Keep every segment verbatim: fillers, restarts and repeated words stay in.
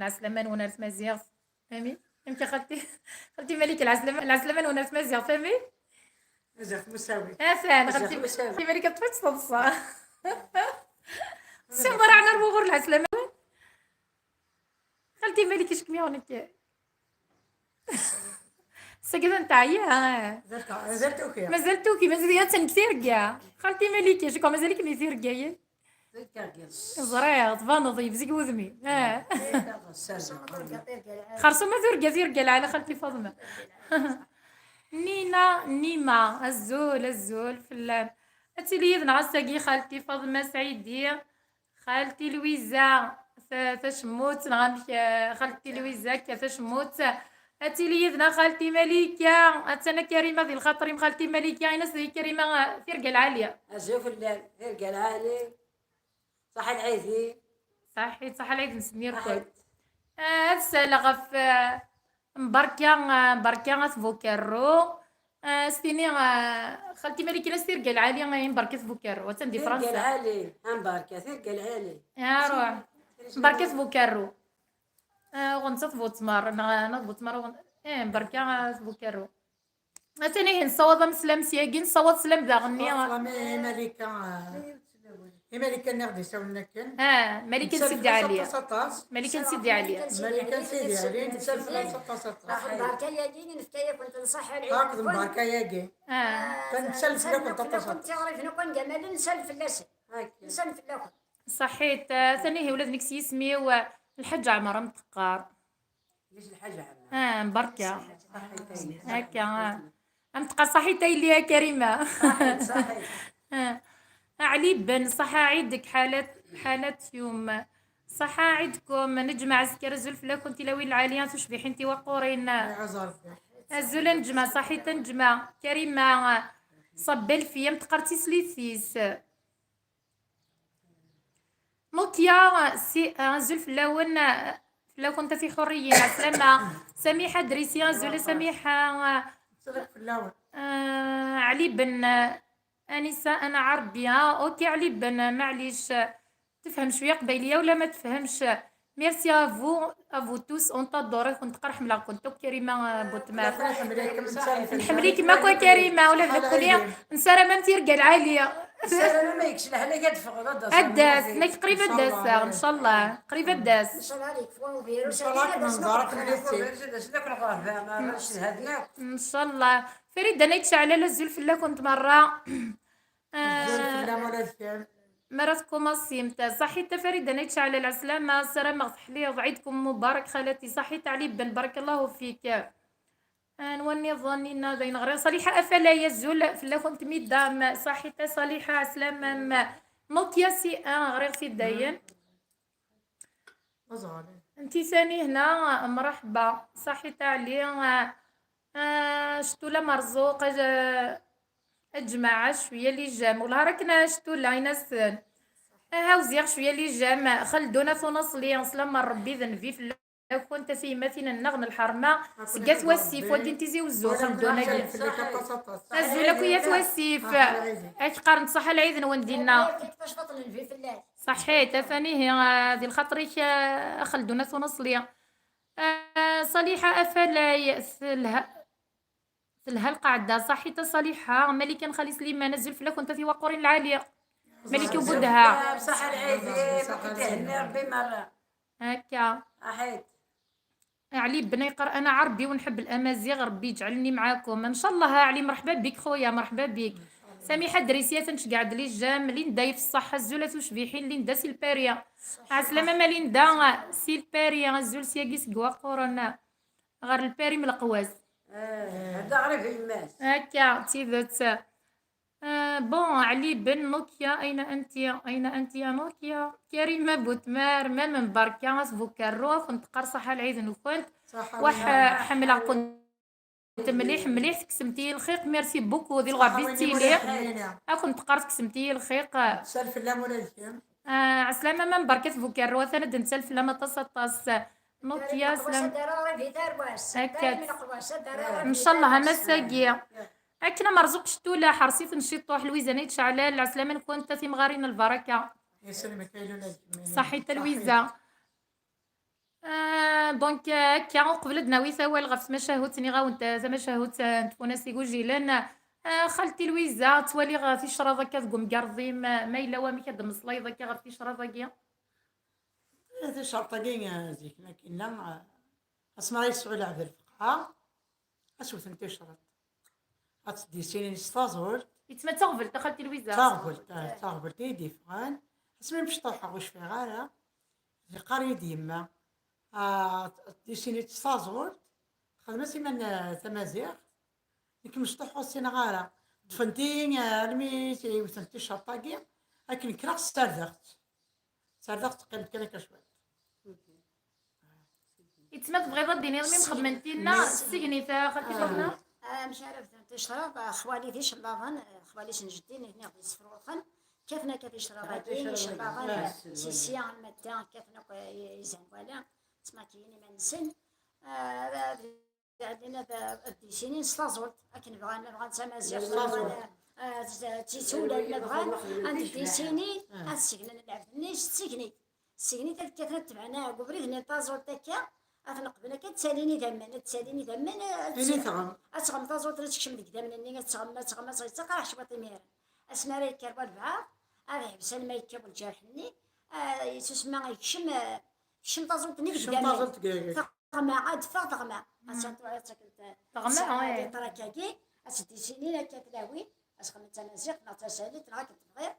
العسلامة نون أرث مازيغ. فهمي؟ يمكن خالتي، خالتي مليك العسلامة، العسلامة نون أرث مازيغ، فهمي؟ مازال مساوي. افان مازال خالتي، مساوي. خالتي مليك طفت صدصة. سمر على الوغور العسلامة. خالتي مليك اش كميونيكي؟ سكذا نتاع يا مازال تع- مازال توكي. مازال توكي، مازال يا تنك تيرقا. خالتي مليك، شكون مازالك مي تيرقا؟ زريغ تبانض يبزق وذمي. اه. خرصومة ذرقة ذرقة على خالتي فاطمة. نينا نيما، الزول الزول فلان. اتي لي يذنا غساقي خالتي فاطمة سعيدي. خالتي لويزا، ث- ثشموت نغمك. خالتي لويزا كثشموت. اتي لي يذنا خالتي مليكة، اتنا كريمة ذي الخاطر ام خالتي مليكة، اين سي كريمة؟ ثيرقا العالية. ازوف الليل، ثيرقا العالي. صح العيدي. صحيت، صح العيد نسني ركود. صحيت. آه، هاد السالة غف، آه، مباركة، آه، مباركة غف بوكارو. آه، ستيني، آه، خالتي مليكة لا ثيرقا العالية، آه، مباركة في بوكارو. وتن دي ثيرقا فرنسا. العالي، ها مباركة، ثيرقا العالي. يا روح. مباركة في بوكارو. آه، غنصة في بوتمار، نا-، نا في بوتمار، غن-، ايه، مباركة في بوكارو. ثاني نصوض مسلم سياقي، نصوض سلام داغني. فاطمة مليكة. مليكة نغدي ساونا كان. اه، مليكة سيدي علي. سطاس. مليكة سيدي علي. مليكة سيدي علي نسال في سطاس. ناخذ بركه ياكي نفتيا كنت نصح العيد. هاكذ مباركة ياكي. اه. تنسال في لكم تطاس. كنت يعرف نكون جمال نسال في اللسان. هاكا. نسال في اللكم. صحيت، آه، ثاني هي ولاد نكسي اسمي والحاج عمر متقار. ليش الحاجة عنا؟ اه، مباركة. صحيتين. هكا، آه. متقار صحيت اللي يا كريمة. صحيت، صحيت. آه. علي بن صح عيدك حالات، حالات يوم. صح عيدكم نجمع عسكر الزول فلاكم تلاوي العالية تشبيحين تيوقورين. عزار. الزول نجمع صحيت نجمع كريمة. صب الفيا متقرتي سليثيس. نوكيا سي، آه، زول فلاون، آه، فلاون تفي حريين. عسلامة. سميحة دريسي، آه، زول سميحة. صدق في الاول. آه، علي بن، آه، أنسة، أنا عربية. أوكي، علي بن، آه، معليش. آه، تفهم شوية قبايلية ولا ما تفهمش؟ Merci à vous, à vous tous, on t'adore. كنت قرح ملا كنت كريمة بوتمار. نحمليكم نسال في نحمليك ما كوا كريمة ولا ذكري. نسارة ما متيرقى العالية. السلام ما يكشلح عليك هاد فغرة. الداس، نك قريبة الداس، إن شاء الله. قريبة الداس. نسال عليك فوان فيروس. صلاك من زارك مليتي. شدك الغرفة، ما رشد هذيك. إن شاء الله. فريدة، أنا يتشعل على الزول في الله كنت مرة. آه، زول في الله ولا الكام. مرات كوماسيمت. صحيت فريدة، أنا يتشعل على العسلامة. السلام، مغفحلي، عيدكم مبارك خالتي. صحيت علي بن، بارك الله فيك. آه، نواني ظنينا داين غرير. صالحة أفلا يزول في الله كنت ميدام. صحيت صالحة، عسلامة. م-، نوكيا سي، آه، غرير في داين. وزغالي. انتي ثاني هنا، مرحبا. صحيت علي. آه، آه، شتو لا مرزوق، آه، اجمع شوية لي جام. والله راكنا شتو لا ينسن. آه، هاوزيغ شوية لي جام. خلدونا ثونصلي، سلام ربي ذنبي في الله. كنت في مثلا النغن الحرمة. سقات وسيف، ودي انتي زي وزو، خلدونا جام. أزول أكو يا توسيف. أش قارن صح العيد نون دينا. كيفاش بطل الفي في الله. صحيت، ثاني هي، آه، ذي الخطريك، آه، خلدونا ثونصلي. آه، صالحة أفلاي، ثلها، ثلها القعدة. صحيت صالحة، ملكا خالي سليمان، الزلف لك وانت في وقورين العالية. ملك وبدها. بصح العيد، ما كنت هنا ربي مرة. هكا. أحيد. علي بن يقر، أنا عربي ونحب الأمازيغ، ربي يجعلني معاكم. إن شاء الله علي، مرحبا بك خويا، مرحبا بك. سميحة دريسية، تنش قاعد لي جام، ليندا يف الصحة، الزولة وشبيحين، ليندا سي البارية. عسلامة ما ليندا، سي البارية، الزول سياقيس قوا قورونا. غير الباري من القواس. آه، هذا عرف يماس. هكا، تيبت. آه، بون، علي بن نوكيا، أين أنت؟ أين أنت يا نوكيا؟ كريمة بوتمار، ما من بركة، سبوكارو، كنت قرصحة العيد نكنت. صح. وح حملة كنت مليح، مليح، تكسمتي الخيق، ميرسي بوكو، دي الغابيستي لي. كنت قرص كسمتي الخيق. سال في الله مولاي الكريم. آه، عسلامة ما مباركة بوكارو، ثنا دنسال في لما تصطاس. نوكيا، سلام. دراوي في دار واس. أكد. دايماً القواس، دراوي إن في شاء الله دار واس. مساقية. أكنا مرزوق شتولة، حرسيت نشيط طوح لويزة نيت شعلال، العسلامة نكون تاتي مغارين البركة. يسلمك يا لولا الكريم. صحيت لويزة. آه، Donc, euh, akka, uqbel ad d-nawi tawal ɣef tmacahut, nniɣ-awent, euh, tamacahut, euh, n tfunast igujilen. Euh, xalti Lwiza, ttwaliɣ, euh, ticraḍ akka deg umgarḍ-im, euh, ma yella wamek ad d-temmeslayeḍ akka ɣef ticraḍ-agi? Eh, ticraḍ-agi, euh, zik, ma k-inna, euh, asmi ara yesɛu lɛebd lfeqɛa, ad s-wten ticraḍ. Ad tdisinin s taẓult. Yettma d taɣbelt, a xalti Lwiza. D taɣbelt, ah, d taɣbelt i d-yeffɣen. Asmi mecṭuḥeɣ ur cfiɣ ara. Yeqqar-iyi-d yemma, ah, tdisini s taẓult. Xdem-as iman, ah, tamaziɣt. Nekk mecṭuḥeɣ ur ssineɣ ara. Ṭṭfent-iyi, ah, armi i wtent ticerṭ-agi. Akken kkreɣ ssardeɣ-tt. Ssardeɣ-tt teqqim-d kan akka cwiṭ. Yettma tebɣiḍ ad d-tiniḍ mi mxedment tinna, ssegnit, a xalti Faḍma? Ah, amek ara bdent ticraḍ, ah, xwali d icellaḍen, ah, xwali-s n jeddi, nitni ɣ-d-yessefruxen, kkaten akka ticraḍ-agi, icellaḍen, si sya alma d da, kkaten akk, ah, i-, izerwalen, ttmakiyin iman-nsen, ah, ad, ad, ad, ad d-issinin s taẓult, akken bɣan, ma bɣan d tamaziɣt, ma bɣan, ah, d, d tisulal, ma bɣan, ad d-issinin, ad segnen lɛebd-nni s tsegnit. Ssegnit ad kkaten ad tebɛen, ah, deg ubrid-nni n taẓult akka, ad ten-qben akka, ad ttalin idammen, ad ttalin idammen, ah, ad Ini tɣem. Ad tɣem taẓult, ad tekcem deg idammen-nni, ad tɣem, ad tɣem, ad tɣem, yettaqraḥ cwiṭ imir. Asmi ara yekker walbeɛḍ, ad yeḥbes alma yekkaw lǧerḥ-nni, ah, yettusemma yekcem, ah, yekcem taẓult-nni deg Kcem idammen. Taẓult deg, deg. Teɣma, ad teffeɣ teɣma. Ad tt-, ad tt-, Teɣma, ad tt-, ouais. Di ṭrak-agi, ad tt-id-issinin akka tlawin, ad txemmem d tamaziɣt, neɣ d tasalit, neɣ akken tebɣiḍ.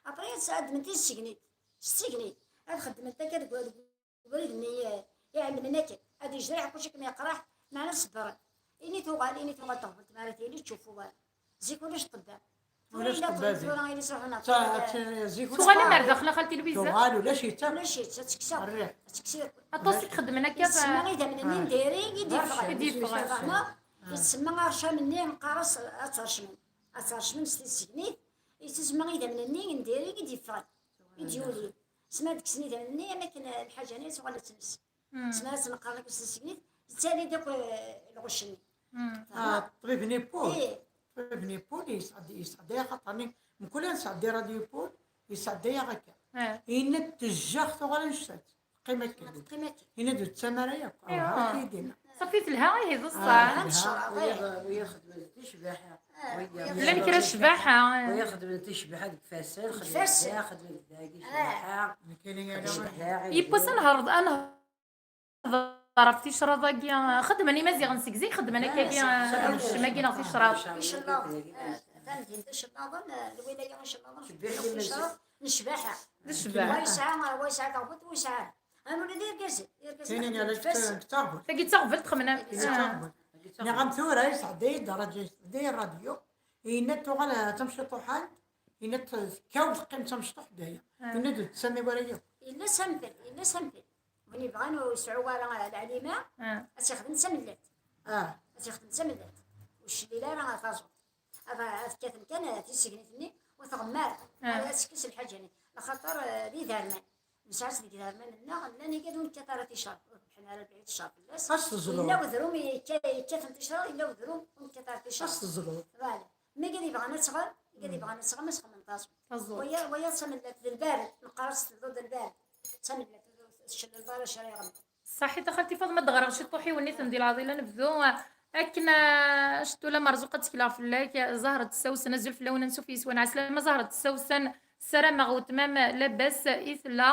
Après, ad tt-, ad ddment i tsegnit. S tsegnit. Ad xeddment akka deg, deg ubrid-nni, eh, iɛelmen akken. Ad yejreḥ kullec akken yeqreḥ, meɛna ṣebbren. Ini tuɣal, ini tuɣal teɣbelt, mi ara tili tcuffu wara. Zik ulac ṭṭebba. Tura ulac yella ṭṭebba ṭṭbib, tura yili sruḥen aṭṭbib. Zik ulac Tuɣalem ṭṭebba. Ar daxel, a xalti Lwiza? Tuɣal ulac-itt akk. Ulac-itt, ad tekkes akk. Rriɣ. Ad tekkes akk. Aṭas i ixeddmen akka. Yetsemma idammen-nni n diri i d-yeffɣen. I d-yeffɣen. Fehmeḍ? Yetsemma arcam-nni, neqqar-as ad tercmem. Ad tercmem s tissegnit. Yetsemma idammen-nni n diri i d-yeffɣen. I d-yulin. Sma ad kksen idammen-nni, am akken lḥaǧa-nni tuɣal ad tens. Sma ad tt-neqqar akk s tissegnit, tettali-d akk, eh, lɣecc-nni. Ah, ṭṭbib n Paul. Ih. Ṭṭbib n Paul yesɛedda, yesɛedda-yaɣ axaṭer-nni, mkul ad nesɛeddi radio Paul, yesɛedda-yaɣ akka. Yenna-d tejjax tuɣal annect-a. Teqqim akka. Teqqim akka. Yenna-d ur tettam ara yakk. Awah, akken i d-yenna. Ṣafi telha, ihi d ṣṣeḥ. Ah, telha. Wiyaḍ, wiyaḍ xedmen ticbaḥa. Llan kra ccbaḥa. Wiyaḍ xedmen ticbaḥa deg ifassen, xedmen da, xedmen dagi ccbaḥa. Yiwwas ad nehreḍ, ad nehreḍ ɣef ticraḍ-agi. Xedmen Imaziɣen seg zik, xedmen akkagi, ccem-agi neɣ ticraḍ. Icellaḍen, ah, tamdint icellaḍen, ah, lwilaya icellaḍen, ticraḍ n ccbaḥa. D ccbaḥa. Wa yesɛa, wa yesɛa taɣbut, wa yesɛa. Am ula d irgazen, irgazen. Tinin ala d taɣbut. Tagi d taɣbelt, xemnem. Tagi d taɣbelt. Nniɣ-am tura, yesɛedday daraǧa, yesɛedday rradyu. Yenna tuɣal d tamciṭuḥant, yenna tekkaw teqqim d tamecṭuḥt daya. Yenna-d ur tettsami wara yakk. Yella samtel, yella samtel. Win yebɣan ur yesɛu ara leɛlima, ad t-yexdem d tamellalt. Ad t-yexdem d tamellalt. Ur icellil ara taẓult. Ad, ad kkaten kan tissegnit-nni, ur tɣemmar. Ad tekkes lḥaǧa-nni. Laxaṭer, eh, d iderman. Nesɛa-tt deg iderman-nneɣ, llan igad ur nekkat ara ticraḍ, ur rebḥen ara lɛid ticraḍ fell-as. Ad s-teẓreḍ. Yella wedrum yekka-, yekkaten ticraḍ, yella wedrum ur nekkat ara ticraḍ. Ad s-teẓreḍ. Voilà. Mi gad yebɣan ad tɣer, gad yebɣan ad tɣer, ma txemmem taẓult. Taẓult. Waya, waya d tamellalt, d lbared, neqqar-as tebduḍ d lbared. D tamellalt, tcellel bara cra iɣemmen. Ṣaḥit a xalti Faḍma, ad d-ɣreɣ ciṭuḥ i wenniten di lɛaḍila nebdu. Akken, ah, ctula Merzuqa ad tekleɣ fell-ak, Zahra Tessawsen, azul fell-awen, ansuf yis-wen, ɛeslama Zahra Tessawsen, ssarameɣ weltma-m labas i tella.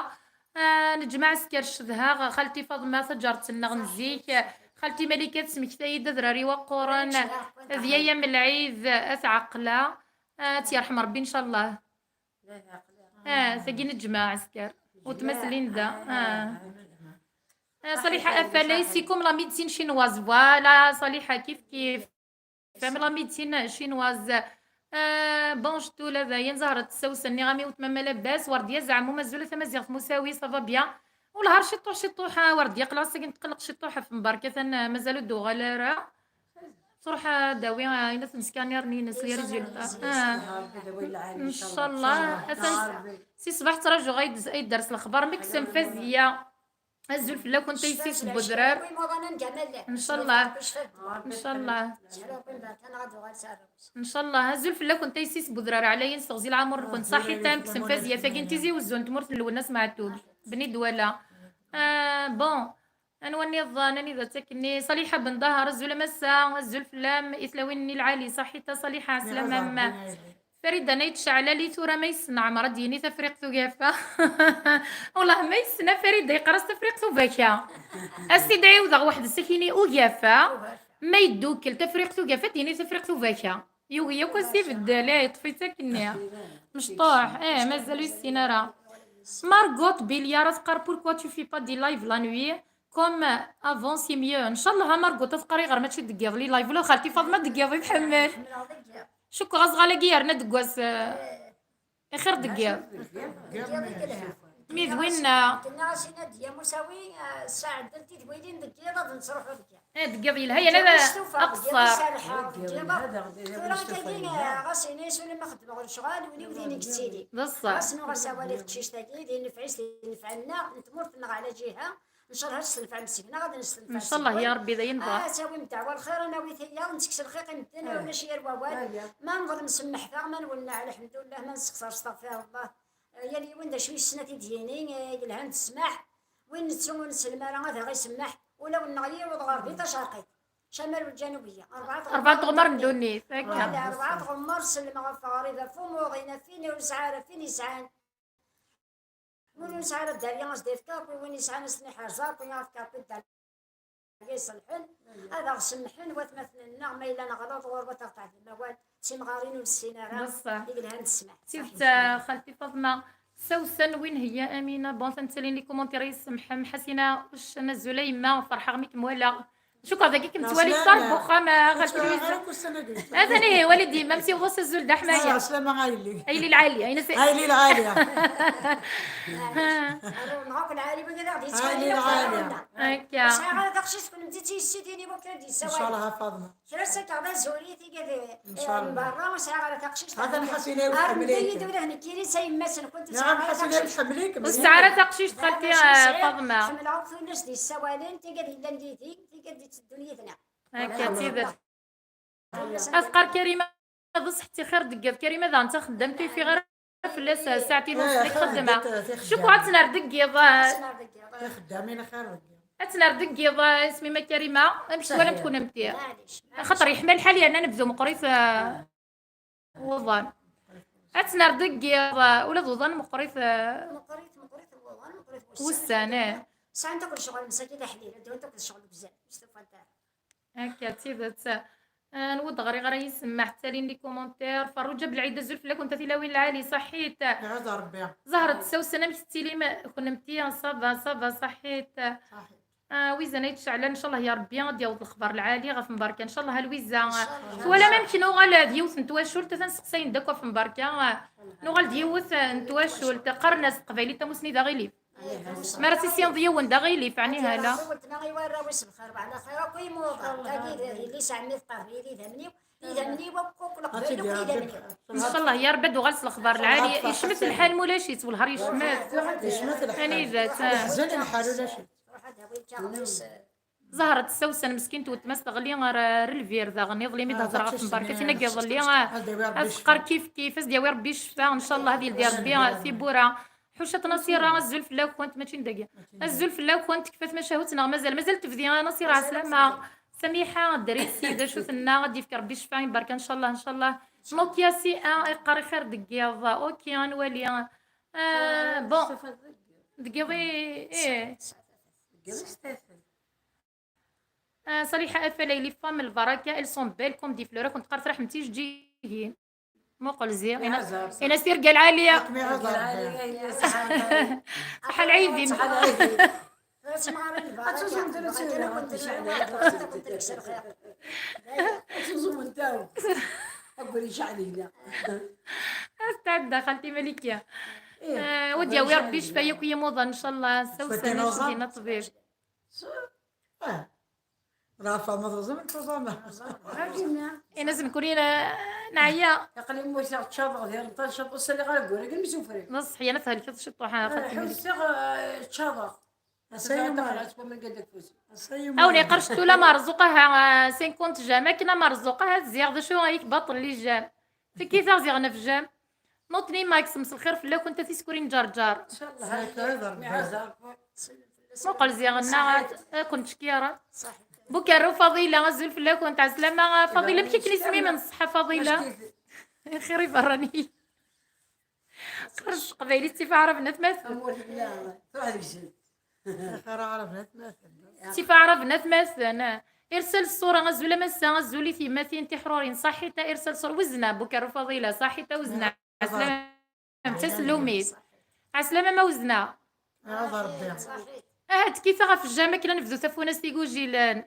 Ah, neǧmeɛ asker cedhaɣ xalti Faḍma taǧart-nneɣ n zik, xalti Malika tesmektay-d adrar-iw aquren, d yaya-m Lɛid at Ɛeqla. Ah, ad tt-yerḥem Rebbi, ncallah. Ah, tagi neǧmeɛ asker. Weltma-s Linda. Ah. Ah, Saliḥa Afalay, c'est comme la médecine chinoise. Voilà, Saliḥa, kif kif. Fhem la médecine chinoise. Ah, bon, ctula dayen, Zahra Tessawsen, nniɣ-am i weltma-m labas, Werdiya Zeɛmum, azul a tamaziɣt Musawi, ça va bien. Wellah ar ciṭuḥ, ciṭuḥ, ah, Werdiya, aql-aɣ ass-agi netqelleq ciṭuḥ ɣef Mbarka, atan, ah, mazal ur d-tuɣal ara. Truḥ ad d-tawi, ah, ayen ad ten-skanirni-ines, les résultats. Ah. Ncallah. Atan si ṣṣbeḥ ttrajuɣ ay d-, ay d-ters lexbar. Meksem Faziya. Azul fell-akent, a yessi-s n wedrar. Ncallah. Ncallah. Ncallah. Azul fell-akent, a yessi-s n wedrar ɛlayen, s teɣzi lɛamur-nkent. Ṣaḥit a Meksem Faziya, tagi n Tizi Wezzu n tmurt n Lwennas Meɛtub. Bni Dwala. Ah, bon. Anwa nniḍen, anida ttakken-nni? Ṣaliḥa Ben Dahar, azul a massa, azul fell-am, i tlawin-nni lɛali, ṣaḥit a Ṣaliḥa, ɛeslama a mma. Farida Nayt Ceɛlali, tura ma yessen Ɛmer ad d-yini Tafriqt Ugafa. Wellah ma yessen a Farida, yeqqar-as Tafriqt Ubaka. As-t-id-ɛiwdeɣ weḥd-s, ad k-yini Ugafa. Ma yeddukel Tafriqt Ugafa, ad d-yini Tafriqt Ubaka. Yugi yakk ad s-ibeddel, eh, yeṭṭef-itt akkenni. Mecṭuḥ, eh, mazal ur yessin ara. Margot Billiard teqqar: pourquoi tu fais pas des lives la nuit comme avant, c'est mieux. Ncallah a Margot ad teqqar iɣer mačči deg yiḍ les lives, ula d xalti Faḍma deg yiḍ i tḥemmel. Cukkeɣ aẓɣal-agi yerna deg wass, eh, ixir deg yiḍ. Mi d winna. Tenna-as i Nadia Musawi, eh, ssaɛdel tidwilin deg yiḍ ad nettruḥu deg yiḍ. Eh, deg yiḍ yelha, yerna d aqeṣṣer. Tura akkagi, eh, ɣas ini s ulamma xeddmeɣ lecɣal, win-iw din i yettili. D ṣṣeḥ. Ɣas nuɣ asawal i teqcict-agi, di nnefɛ-is, di nnefɛ-nneɣ, n tmurt-nneɣ ɛla ǧiha. Ncallah ad s-tenfɛem seg-neɣ, ad nestenfeɛ seg-wen. Ncallah ya Rebbi, d ayen nebɣa. Ah, ad tawim ddeɛwa lxir, ad nawi tayya, ad nettekkes lxiq i medden, ulac yir wawal. Ma neḍlem semmḥet-aɣ, ma nwenneɛ, alḥemdullah, ma nesseqser, estagfirullah. Yal yiwen d acu yessen ad t-id-yini, eh, yelhan d ssmaḥ. Win nettu ur nsellem ara ad aɣ-isemmeḥ, ulawen-nneɣ yiweḍ ɣer di tacerqit. Camal Lǧanubiya, rebɛa tɣemmar n ddunit, akka. Wala, rebɛa tɣemmar sellmeɣ ɣef ɣrib, ɣef umuḍin, ɣef win ur nesɛi ara, ɣef win yesɛan. Win ur nesɛi ara dderya, ad s-d-ifk akk, win yesɛan ad s-ten-iḥrez akk, ad yaf-k Rebbi dderya iṣelḥen, ad aɣ-semmḥen watmaten-nneɣ, ma yella neɣleḍ, ɣur-wat ad aɣ-teɛdem awal, d timɣarin ur nessin ara, i yelhan d ssmaḥ. D tidet, a xalti Faḍma. Sawsen win heyya Amina. Bon, ta nettalin les commentaires, yessemḥem. Ḥasina Uccen, azul a yemma, ferḥeɣ mi kem-walaɣ. Cukkeɣ dagi kem-ttwali kter n uxxam, a xalti Lwiza. Atan ihi, wali-d yemma-m, siweḍ-as azul d aḥmaya. Ɛeslama a yelli. A yelli lɛali, a yelli lɛali. Akka. Ur sɛiɣ ara taqcict, kennemti d tiyessidin i wakken ad d-yessawal. Ncallah a Faḍma. Kra ssakeɣ d azuri, tigad, eh, n berra, ur sɛiɣ ara taqcict. Hatan Ḥasina ur tḥemmel-ik. Ula d nekkini, sa yemma-s-nkent, ur sɛiɣ ara taqcict. Ur tesɛi ara taqcict xalti, eh, Faḍma. Ḥemmleɣ akk tullas d-yessawalen, tigad yellan yid-i, tigad d-yetteddun yid-neɣ. Akka, d tidet. Ad teqqar Karima, d ṣṣeḥ, ixir deg yiḍ. Karima daɣen d taxeddamt, ur yeffiɣ ara fell-as, eh, saɛtin ur txeddem. Cukkeɣ ad tt-nerr deg yiḍ, eh. Tixeddamin xir deg yiḍ. Ad tt-nerr deg yiḍ, eh, isem-im a Karima, amek twalamt kunemti? Axaṭer yeḥma lḥal yerna anebdu meqqrit, eh, wuḍan. Ad tt-nerr deg yiḍ, eh, ula d wuḍan meqqrit, eh, wussan, eh. Sɛant akk lecɣal, msakit aḥlil, ad d-awint akk lecɣal deg uzal, ur stufant ara. Akka, d tidet. Ah, anwa ur d-ɣriɣ ara, yessemmaḥ, ttalin les commentaires. Ferruǧa Belɛid, azul fell-akent a tilawin lɛali, ṣaḥit. Iɛuẓ Rebbi. Zahra Tessawsen, amek tettilim kunemti? Ça va, ça va, ṣaḥit. Ṣaḥit. Ah, Lwiza Nayt Ceɛlan, ncallah ya Rebbi ad d-yaweḍ lexbar lɛali ɣef Mbarka, ncallah a Lwiza. Ncallah. Twalam amek nuɣal d yiwet n twacult, atan sseqsayen-d akk ɣef Mbarka. Ah, nuɣal d yiwet n twacult, qqaren-as teqbaylit tamussni d aɣilif. Mi ara tissineḍ yiwen d aɣilif, ɛni hala? Weltma i warraw-is bxir, wa ɛla xir akk imuḍan. Tagi d yelli-s ɛemmi tqerr-iyi d idammen-iw, d idammen-iw akk, akk leqbayel akk d idammen-iw. Ncallah ya Rebbi ad d-uɣal s lexbar lɛali, yecmet lḥal ma ulac-itt, welhar yecmet. Yecmet lḥal. Anida-tt? Yeḥzen lḥal ulac-itt. Ruḥ ad awi lkaɣeḍ-is. Zahra Tessawsen, meskint weltma-s teɣli ar, ar lbir daɣen, iḍelli mi d-hedreɣ ɣef Mbarka, tin-agi iḍelli, ad teqqar kif kif, ad s-d-yawi Rebbi ccfa, ncallah ad yeldi Rebbi tiwwura. Ḥucat Nasira, azul fell-akent, mačči n dagi. Azul fell-akent, tekfa tmacahut neɣ mazal? Mazal tebdi, a Nasira, ɛeslama. Samiḥa Drissi, d acu tenna? Ad d-yefk Rebbi ccfa i Mbarka, ncallah, ncallah. Nokia C un, iqqar ixir deg yiḍ. Ok, ad nwali. Ah, bon. Deg yiḍ i, ih. Ah, Ṣaliḥa Afalay, les femmes lbaraka, elles sont belles comme des fleurs. Ad kent-teqqar traḥem d tijeǧǧigin. Muqel ziɣ. Inas tirga lɛali. Ṣaḥa lɛid-im. Ad tuzum tawt. Agur iceɛl-ina. Ad tɛedda xalti Malika. Eh, wa d-yawi Rebbi ccfa yakk i yimuḍan, ncallah. Sawsen, iceddi-na ṭṭbib. Ah. Rafa, ma teẓẓem, teẓẓem. Inazem kulina neɛya. Aql-i mmuteɣ, ččaḍeɣ di renṭan, caṭ ur saliɣ ara deg wurag, mi sufriɣ. D ṣṣeḥ, yana thelkeḍ ciṭuḥ, a xalti Malika. Ḥusseɣ, eh, ččaḍeɣ. Awen iqerc tula Merzuq, aha, cinquante j'aime, akken a Merzuq, aha, tziɣ, d acu ay baṭel les j'aime. Tikkit-a ziɣ nefjem. Nutni max, mselxir fell-akent, a tiskurin ǧerǧer. Ncallah. Muqel ziɣ nna ad kent-ckira. Bukerru Faḍila, azul fell-akent, ɛeslama Faḍila, amek akken isem-im n ṣṣeḥḥa Faḍila? Xir iberrani. Qres s teqbaylit, ttif aɛrab n atmaten. Ttif aɛrab n atmaten. Irsal ṣṣura, azul a massa, azul i tyemmatin tiḥrurin, ṣaḥit a irsal ṣṣura, wezna, Bukerru Faḍila, ṣaḥit a wezna. Ɛeslama. Taslumit. Ɛeslama ma wezna. Aḍ Rebbi. Ahat kifeɣ ɣef jjam akken ad nebdu tafunast igujilen.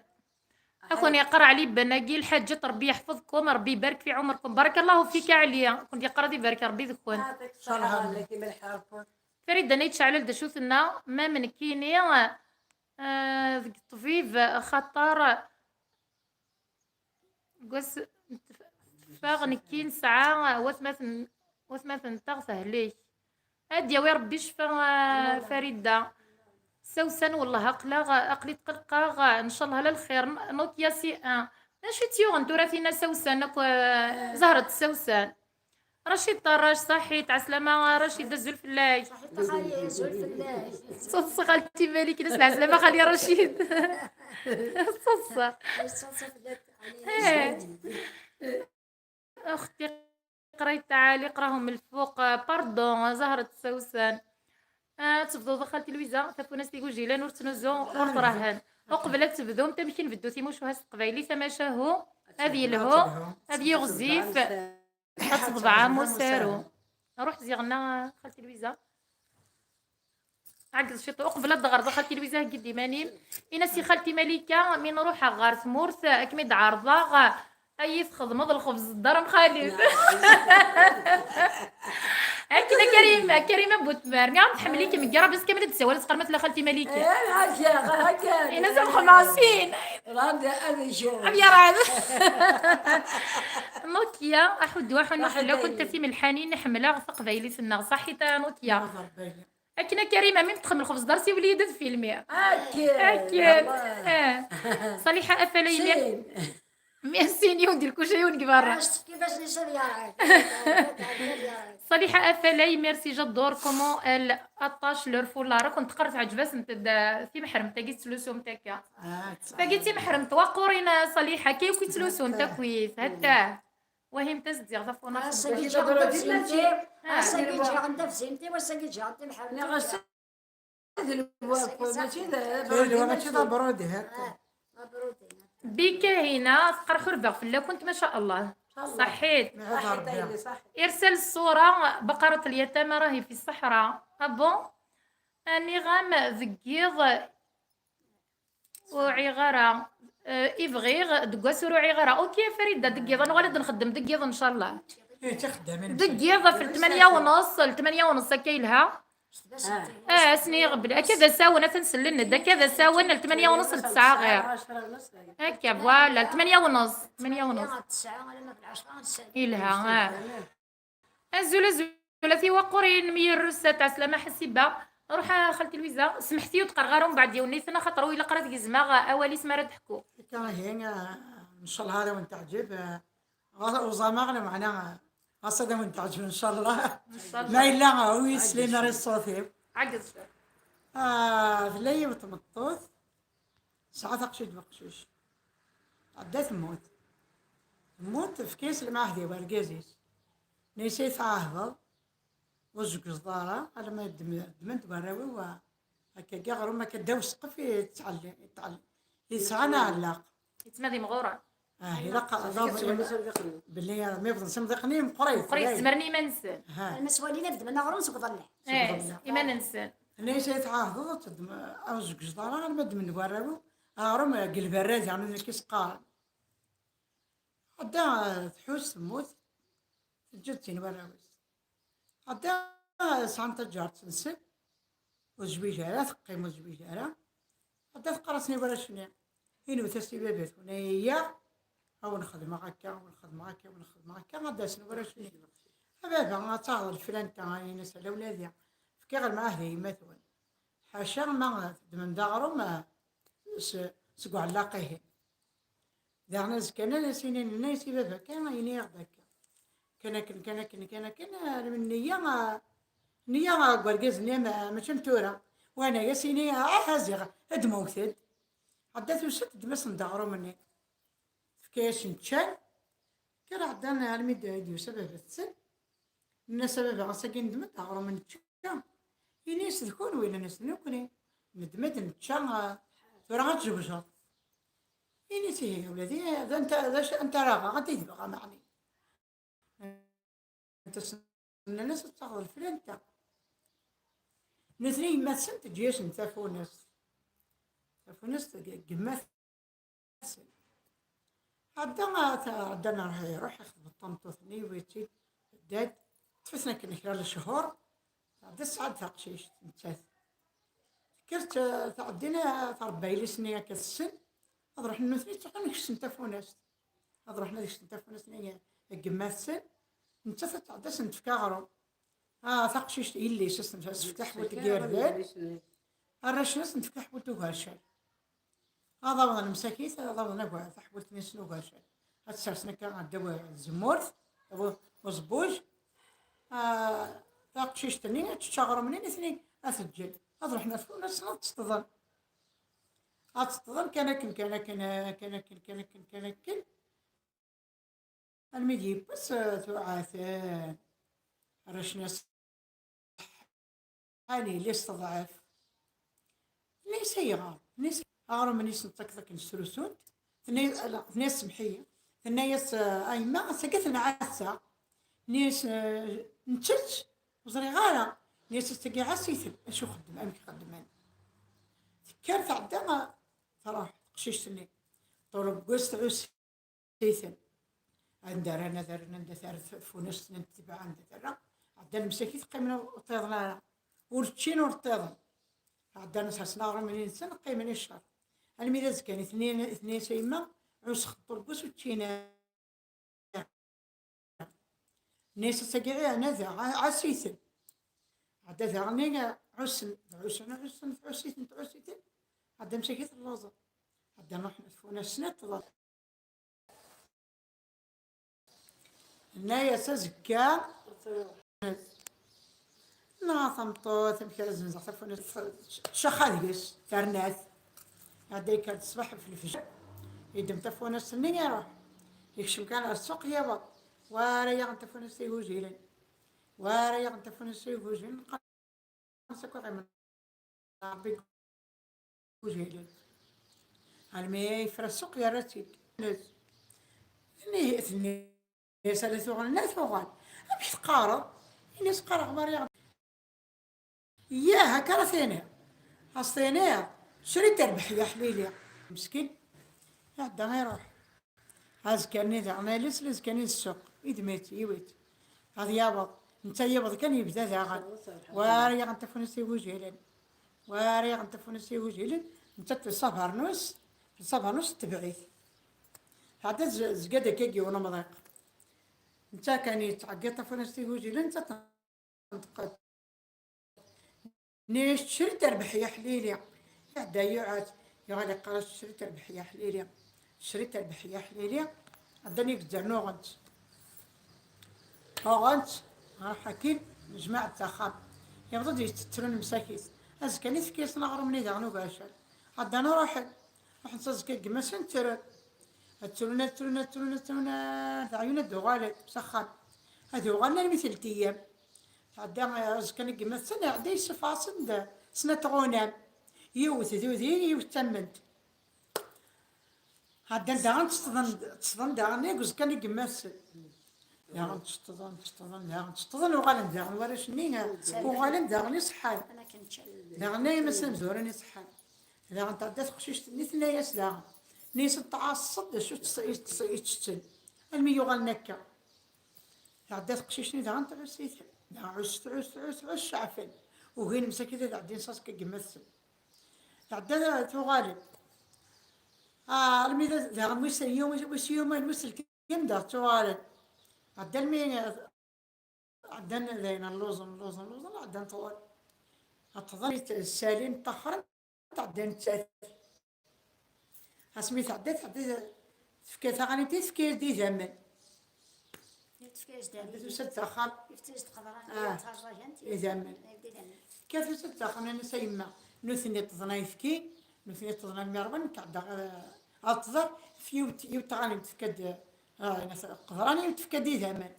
Ad ken-yeqqar Ɛli Ben-agi, lḥaǧat, Rebbi yeḥfeḍ-ken, Rebbi ibarek fi ɛumerken. Barakallahu fik a Ɛli. Ad ken-yeqqar ad ibarek Rebbi deg-ken. Farida n Ayt Ceɛlal d acu tenna? Ma m nekkini, ah, deg ṭṭbib, axaṭer deg wass n tf-, teffeɣ nekki nesɛa watmaten, watmaten-nteɣ tehlek. Ad d-yawi Rebbi ccfa, ah, Farida. Sawsan, wellah aql-aɣ, aql-i tqelqeɣ, ncallah la lxir. N-, Nokia si un. D acu i tt-yuɣen tura tinna Sawsan akk, ah, zehret Sawsan? Racid Ṭarrac, ṣaḥit, ɛeslama Racid, azul fell-ak. Ṣaḥit a xali, azul fell-ak. Ṣaṣa xalti Malik, nas ɛeslama xali Racid. Ṣaṣa. Ṣaṣa fell-ak, xali. Eh. Racid. Uxti, qrayt tɛaliq, raهم الفوق. Pardon, zehret Sawsan. Ah, tebduḍ a xalti Lwiza, tafunast igujilen ur ttnuzu, ur trahen. Uqbel ad tebdumt, amek i nbeddu timucuha s teqbaylit, amacahu, ad yelhu, ad yiɣzif. Ad teḍbeɛ am usaru. Ruḥ ziɣ nna xalti Lwiza. Ɛeggeḍ ciṭ. Uqbel ad d-ɣreḍ a xalti Lwiza, heggi-d iman-im. Ini-as i xalti Malika, mi nruḥ ɣer tmurt, ad kem-id-ɛerḍeɣ, ad iyi-txedmeḍ lxebz n ddar am Xaled. Akken a Karim, a Karim Abutmer, nniɣ-am tḥemmel-ikem, mgerrab ass kamel ad d-tsawal, ad teqqar ma tella xalti Malika. Eh, haka, haka. Ini-as am xemɛsin. Rad ad ijuṛ. Am yarɛad. Nokia, aḥuddu, aḥunnu fell-akent, a timelḥanin, ḥemmleɣ taqbaylit-nneɣ. Ṣaḥit a Nokia. Akken a Karima, mi m-texdem lxebz dar, siwel-iyi-d ad filmiɣ. Akken. Akken. Ah. Ṣaliḥa Afalay, merci, yiwen di lkuca, yiwen deg berra. Ṣaliḥa Afalay, merci, j'adore comment elle attache leur foulard. Ad kent-teqqar teɛǧeb-asent-d, eh, timeḥremt-agi tettlusum takka. Ah, tagi d timeḥremt waqurin, a Ṣaliḥa, akka yakk i ttlusun takwit. Hatta. Wahim tazdiɣ tafunast. Ass-agi ǧǧiɣ-d afzimti, ass-agi ǧǧiɣ-d afzimti, wass-agi ǧǧiɣ-d timeḥremt. Nniɣ-as d lwafu, mačči d, mačči d abrudi, ha. Bika hina, tqerḥurbeɣ fell-akent, ma sha Allah. Ṣaḥit. Irsal ṣṣura, baqarat lyatama rahi fi ṣṣeḥra. Ah bon? Nniɣ-am deg yiḍ ur ɛyiɣ ara. Eh, i bɣiɣ deg wass ur ɛyiɣ ara. Ok, Farida, deg yiḍ, ad nuɣal ad nxeddem deg yiḍ, ncallah. Deg yiḍ, ɣef ltmanya u nneṣ, ltmanya u nneṣ akka yelha. Ah, ass-nni iɣebl. Akka d asawen, ad ten-sellen-d. Akka d asawen, ltmanya u nneṣ d ttesɛa ɣir. Akka, voilà, ltmanya u nneṣ, tmanya u nneṣ. Yelha, ah. Azul, azul, a tiwaqurin, mi yurus, tɛeslama Ḥasiba. Ruḥ a xalti Lwiza, smeḥt-iyi ur d-qqareɣ ara umbeɛd yiwen niten, axaṭer ur ilaq ara ad gezmeɣ awal-is mi ara d-ḥkuɣ. Akka ihi, ah, ncallah ad awen-teɛǧeb, ah, ɣas uẓameɣ, lameɛna, ah, ɣas ad awen-teɛǧeb, ncallah. Ncallah. Ma yella, ah, ur yeslim ara i ṣṣut-iw. Ɛeggeḍ. Ah, tella yiwet tmeṭṭut, tesɛa taqcict d uqcic. Tɛedda temmut. Temmut, tefka-yas lmeɛhed i wergaz-is. Nna-yas ay tɛahdeḍ, ur tzeggzeḍ ara, alamma ddem-, ddmen-d warraw-iw, a-, akkagi aɣrum akka ddaw ssqef i yettɛelli-, yettɛelli-, yesɛan aɛellaq. Yettmad imɣuren. Ah, ilaq belli mi bḍen s imḍiqen-nni meqqrit. Meqqrit, zemren iman-nsen. Ha. Alma s walin ad ddmen aɣrum seg uḍellaɛ. Eh, iman-nsen. Nna-yas ay tɛahdeḍ, ad teddem-, ur tzeggzeḍ ara, alamma ddmen warraw-iw, aɣrum, eh, deg lberrad, yeɛni d nekk i s-qqaren. Ɛedda, eh, tḥus, temmut, teǧǧa-d tin warraw-is. Ɛedda, eh, sɛan taǧaret-nsen, ur tezwij ara, teqqim ur tezwij ara. Ɛedda teqqar-asen i warrac-nni, inwet-as i baba-twen, aya, a wen-xedmeɣ akka, a wen-xedmeɣ akka, a wen-xedmeɣ akka, ad d-asen warrac-nni. A baba, ad taɣeḍ lflanta, a, ini-as ala a wladi, fkiɣ lmeɛhed i yemma-twen. Ḥaca ma teddmem-d aɣrum, eh, s-, seg uɛellaq-ihin. Daɣen azekka-nni ad as-inin, nna-yas i baba kan, ini-yaɣ-d akka. Kan akken, kan akken, kan akken, ah, nniya, ah, nniya, ah, deg wergaz-nni, ma-, mačči am tura. Wanaɣ-as ini, ah, ziɣ ad d-mmuten. Ɛedda tusa-d, teddem-asen-d aɣrum-nni. Tefka-yasen ččan. Kker ɛeddan armi d, d-yusa baba-tsen. Nnan-as a baba, ass-agi neddem-d aɣrum nečča. Ini-as d kunwi, nnan-as d nekkni. Neddem-d nečča, ah, tura ad tjewjeḍ. Ini-as ihi, a wladi, d anta, d acu, anta ara aɣeɣ, anta i tebɣa meɛni? Nnan-as ad taɣeḍ leflanta. Nutni yemma-tsen teǧǧa-yasen tafunast. Tafunast n yemma-tsen. Ɛedda, ɛedda, iruḥ, iruḥ ixḍeb tameṭṭut-nni, yewwi-tt-id, tedda-d, ṭṭef-iten akken kra n lechur, tɛedda tesɛa-d taqcict, nettat. Tekker, eh, tɛeddi, eh, tṛebba yelli-s-nni akka tessen, ad ruḥen nutni ad kksen tafunast. Ad ruḥen ad ksen tafunast-nni n yemma-tsen, nettat ad tɛedda ad sen-tefk aɣrum. Ah, taqcict, yelli-s, ad sen-tefk taḥbult n yirden. Arrac-nni ad sen-tefk taḥbult n ugercal. Ad awḍen msakit, ad awḍen agar taḥbult-nni-nsen ugercal. Ad tt-sersen akka ar ddaw tzemmurt, ddaw uẓebbuj. Ah, taqcict-nni ad tečč aɣrum-nni, nitni ad t-ǧǧen. Ad ruḥen ad fun, ad tt-teṭṭḍen. Ad teṭṭḍen kan akken, kan akken, kan akken, kan akken, kan akken. Almi d-yewweḍ, eh, tuɛa-t, eh, arrac-nni-as, ɛni, yelli-s teḍɛef. Tenna-yas ayɣer? Tenna-yas aɣrum-nni i sen-tettakeḍ akken srusunt. Tenna-yas, ala, tenna-yas semmeḥ-iyi. Tenna-yas, eh, a yemma, ass-agi tenɛa-tt. Tenna-yas, eh, nettett, ur ẓriɣ ara. Tenna-yas ass-agi ɛass-iten, acu xeddmen, amek xeddmen. Tekker tɛedda, eh, truḥ teqcict-nni. Ṭurebgus tɛuss iten. Anda ara nadi, anda terra tfunast n tebɛa, anda terra. Ɛeddan msakit, qqimen ur ṭṭiḍen ara. Ur ččin ur ṭṭiḍen. Ɛeddan sersen aɣrum-nni-nsen, qqimen i ccer. Almi d azekka-nni, tenna-yas a yemma, ɛusseɣ ṭurebgus ur ččin ara. Nnan-as ass-agi, ih, nadi, ɛass-iten. Ɛedda daɣen, ɛussen, ɛussen, ɛussen, tɛuss-iten, tɛuss-iten. Ɛedda msakit lluẓen. Ɛeddan ruḥen tfunast nniḍen. Tenna-yas azekka, nɣa tameṭṭut, amek ara zzenzeɣ tafunast, tcaxa deg-s, terna-t. Ɛedda yekker-d ṣṣbeḥ ɣef lefjer, yeddem tafunast-nni, iruḥ. Yekcem kan ɣer ssuq, yaweḍ. War ara yaɣen tafunast igujilen. War ara yaɣen tafunast igujilen. Qqaren-as akk iɣimen n Ṛebbi igujilen. Almi yefra ssuq, yerra-tt-id. Tenna-yas, tenna-yas ala tuɣal, nna tuɣal. Amek teqqareḍ? Ini-as qqareɣ Mariɣ. Yah, akka ara tiniḍ. As-tiniḍ, cri terbeḥ ya ḥlili. Meskin, iɛedda iruḥ. Azekka-nni daɣen, ala s azekka-nni d ssuq, idem-itt, yiwi-tt. Ad yaweḍ, netta yiweḍ kan yebda daɣen. War yaɣen tafunast igujilen. War yaɣen tafunast igujilen, netta telsa abernus, telsa abernus tebɛ-it. Tɛedda tez-, tezga-d akka yiwen umḍiq. Netta kan yettɛeggiḍ tafunast igujilen, netta tenṭeq-d. Nni-as, "Cri terbeḥ ya ḥlili." Iɛedda yuɣal, yuɣal yeqqar-as, "Cri terbeḥ ya ḥlili. Cri terbeḥ ya ḥlili." Ɛeddan i yezzren uɣen-tt. Uɣen-tt, ɣer ḥakin, jmaɛet axxam. Yebḍa-d yettettren msakit. Azekka-nni tefka-yasen aɣrum-nni daɣen ugercal. Ɛeddan ruḥen. Ruḥen s azekka deg yemma-sen ttrun. Ad ttrun, ad ttrun, ad ttrun, ad ttrun, ar d ɛyun ad d-uɣalen s axxam. Ad uɣalen armi telt eyyam. Tɛedda, eh, azekka-nni deg yemma-tsen, iɛedda yessufeɣ-asen-d snat tɣunam. Yiwet d udi, yiwet d tamment. Ɛeddan daɣen tteṭṭḍen, tteṭṭḍen daɣen deg uzekka-nni deg yemma-tsen. Daɣen tteṭṭḍen, tteṭṭḍen, daɣen tteṭṭḍen, uɣalen daɣen warrac-nni, uɣalen daɣen iṣeḥḥan. Daɣen ay yemma-s amezwaru-nni iṣeḥḥan. Daɣen tɛedda teqcict-nni, tenna-yas daɣen. Tenna-yas, "Tɛasseḍ d acu tt-, tt-, ittetten." Almi yuɣalen akka. Tɛedda teqcict-nni daɣen tɛuss-iten. Daɣen ɛuss, tɛuss, tɛuss, tɛuss, ceɛfen. Ugin msakit ad ɛeddin s aẓekka deg yemma-tsen. Tɛedda tuɣal-d. Ah, almi d, daɣen wis yum-, wis yumen, wis selkim daɣ ttuɣalen. Ɛedda almi, eh, ɛeddan dayen lluẓen, lluẓen, lluẓen, ɛeddan ṭwal. Ṭṭḍen, ssalin, ṭṭaxren, tɛedda nettat. Asmi tɛedda, tɛedda, tefka taɣanit, tefka-yas-d idammen. Tefka-yas-d, tɛedda tusa-d s axxam. Ah, idammen. Tefka tusa-d s axxam, nnan-as, "A yemma, Nutni ṭṭḍen ayefki, nutni ṭṭḍen almirwan, nekk ɛeddaɣ, eh, ad ṭṭḍeɣ, f yiwet, yiwet tɣanimt tefka-d, eh, qeḍran, yiwet tefka-d idammen.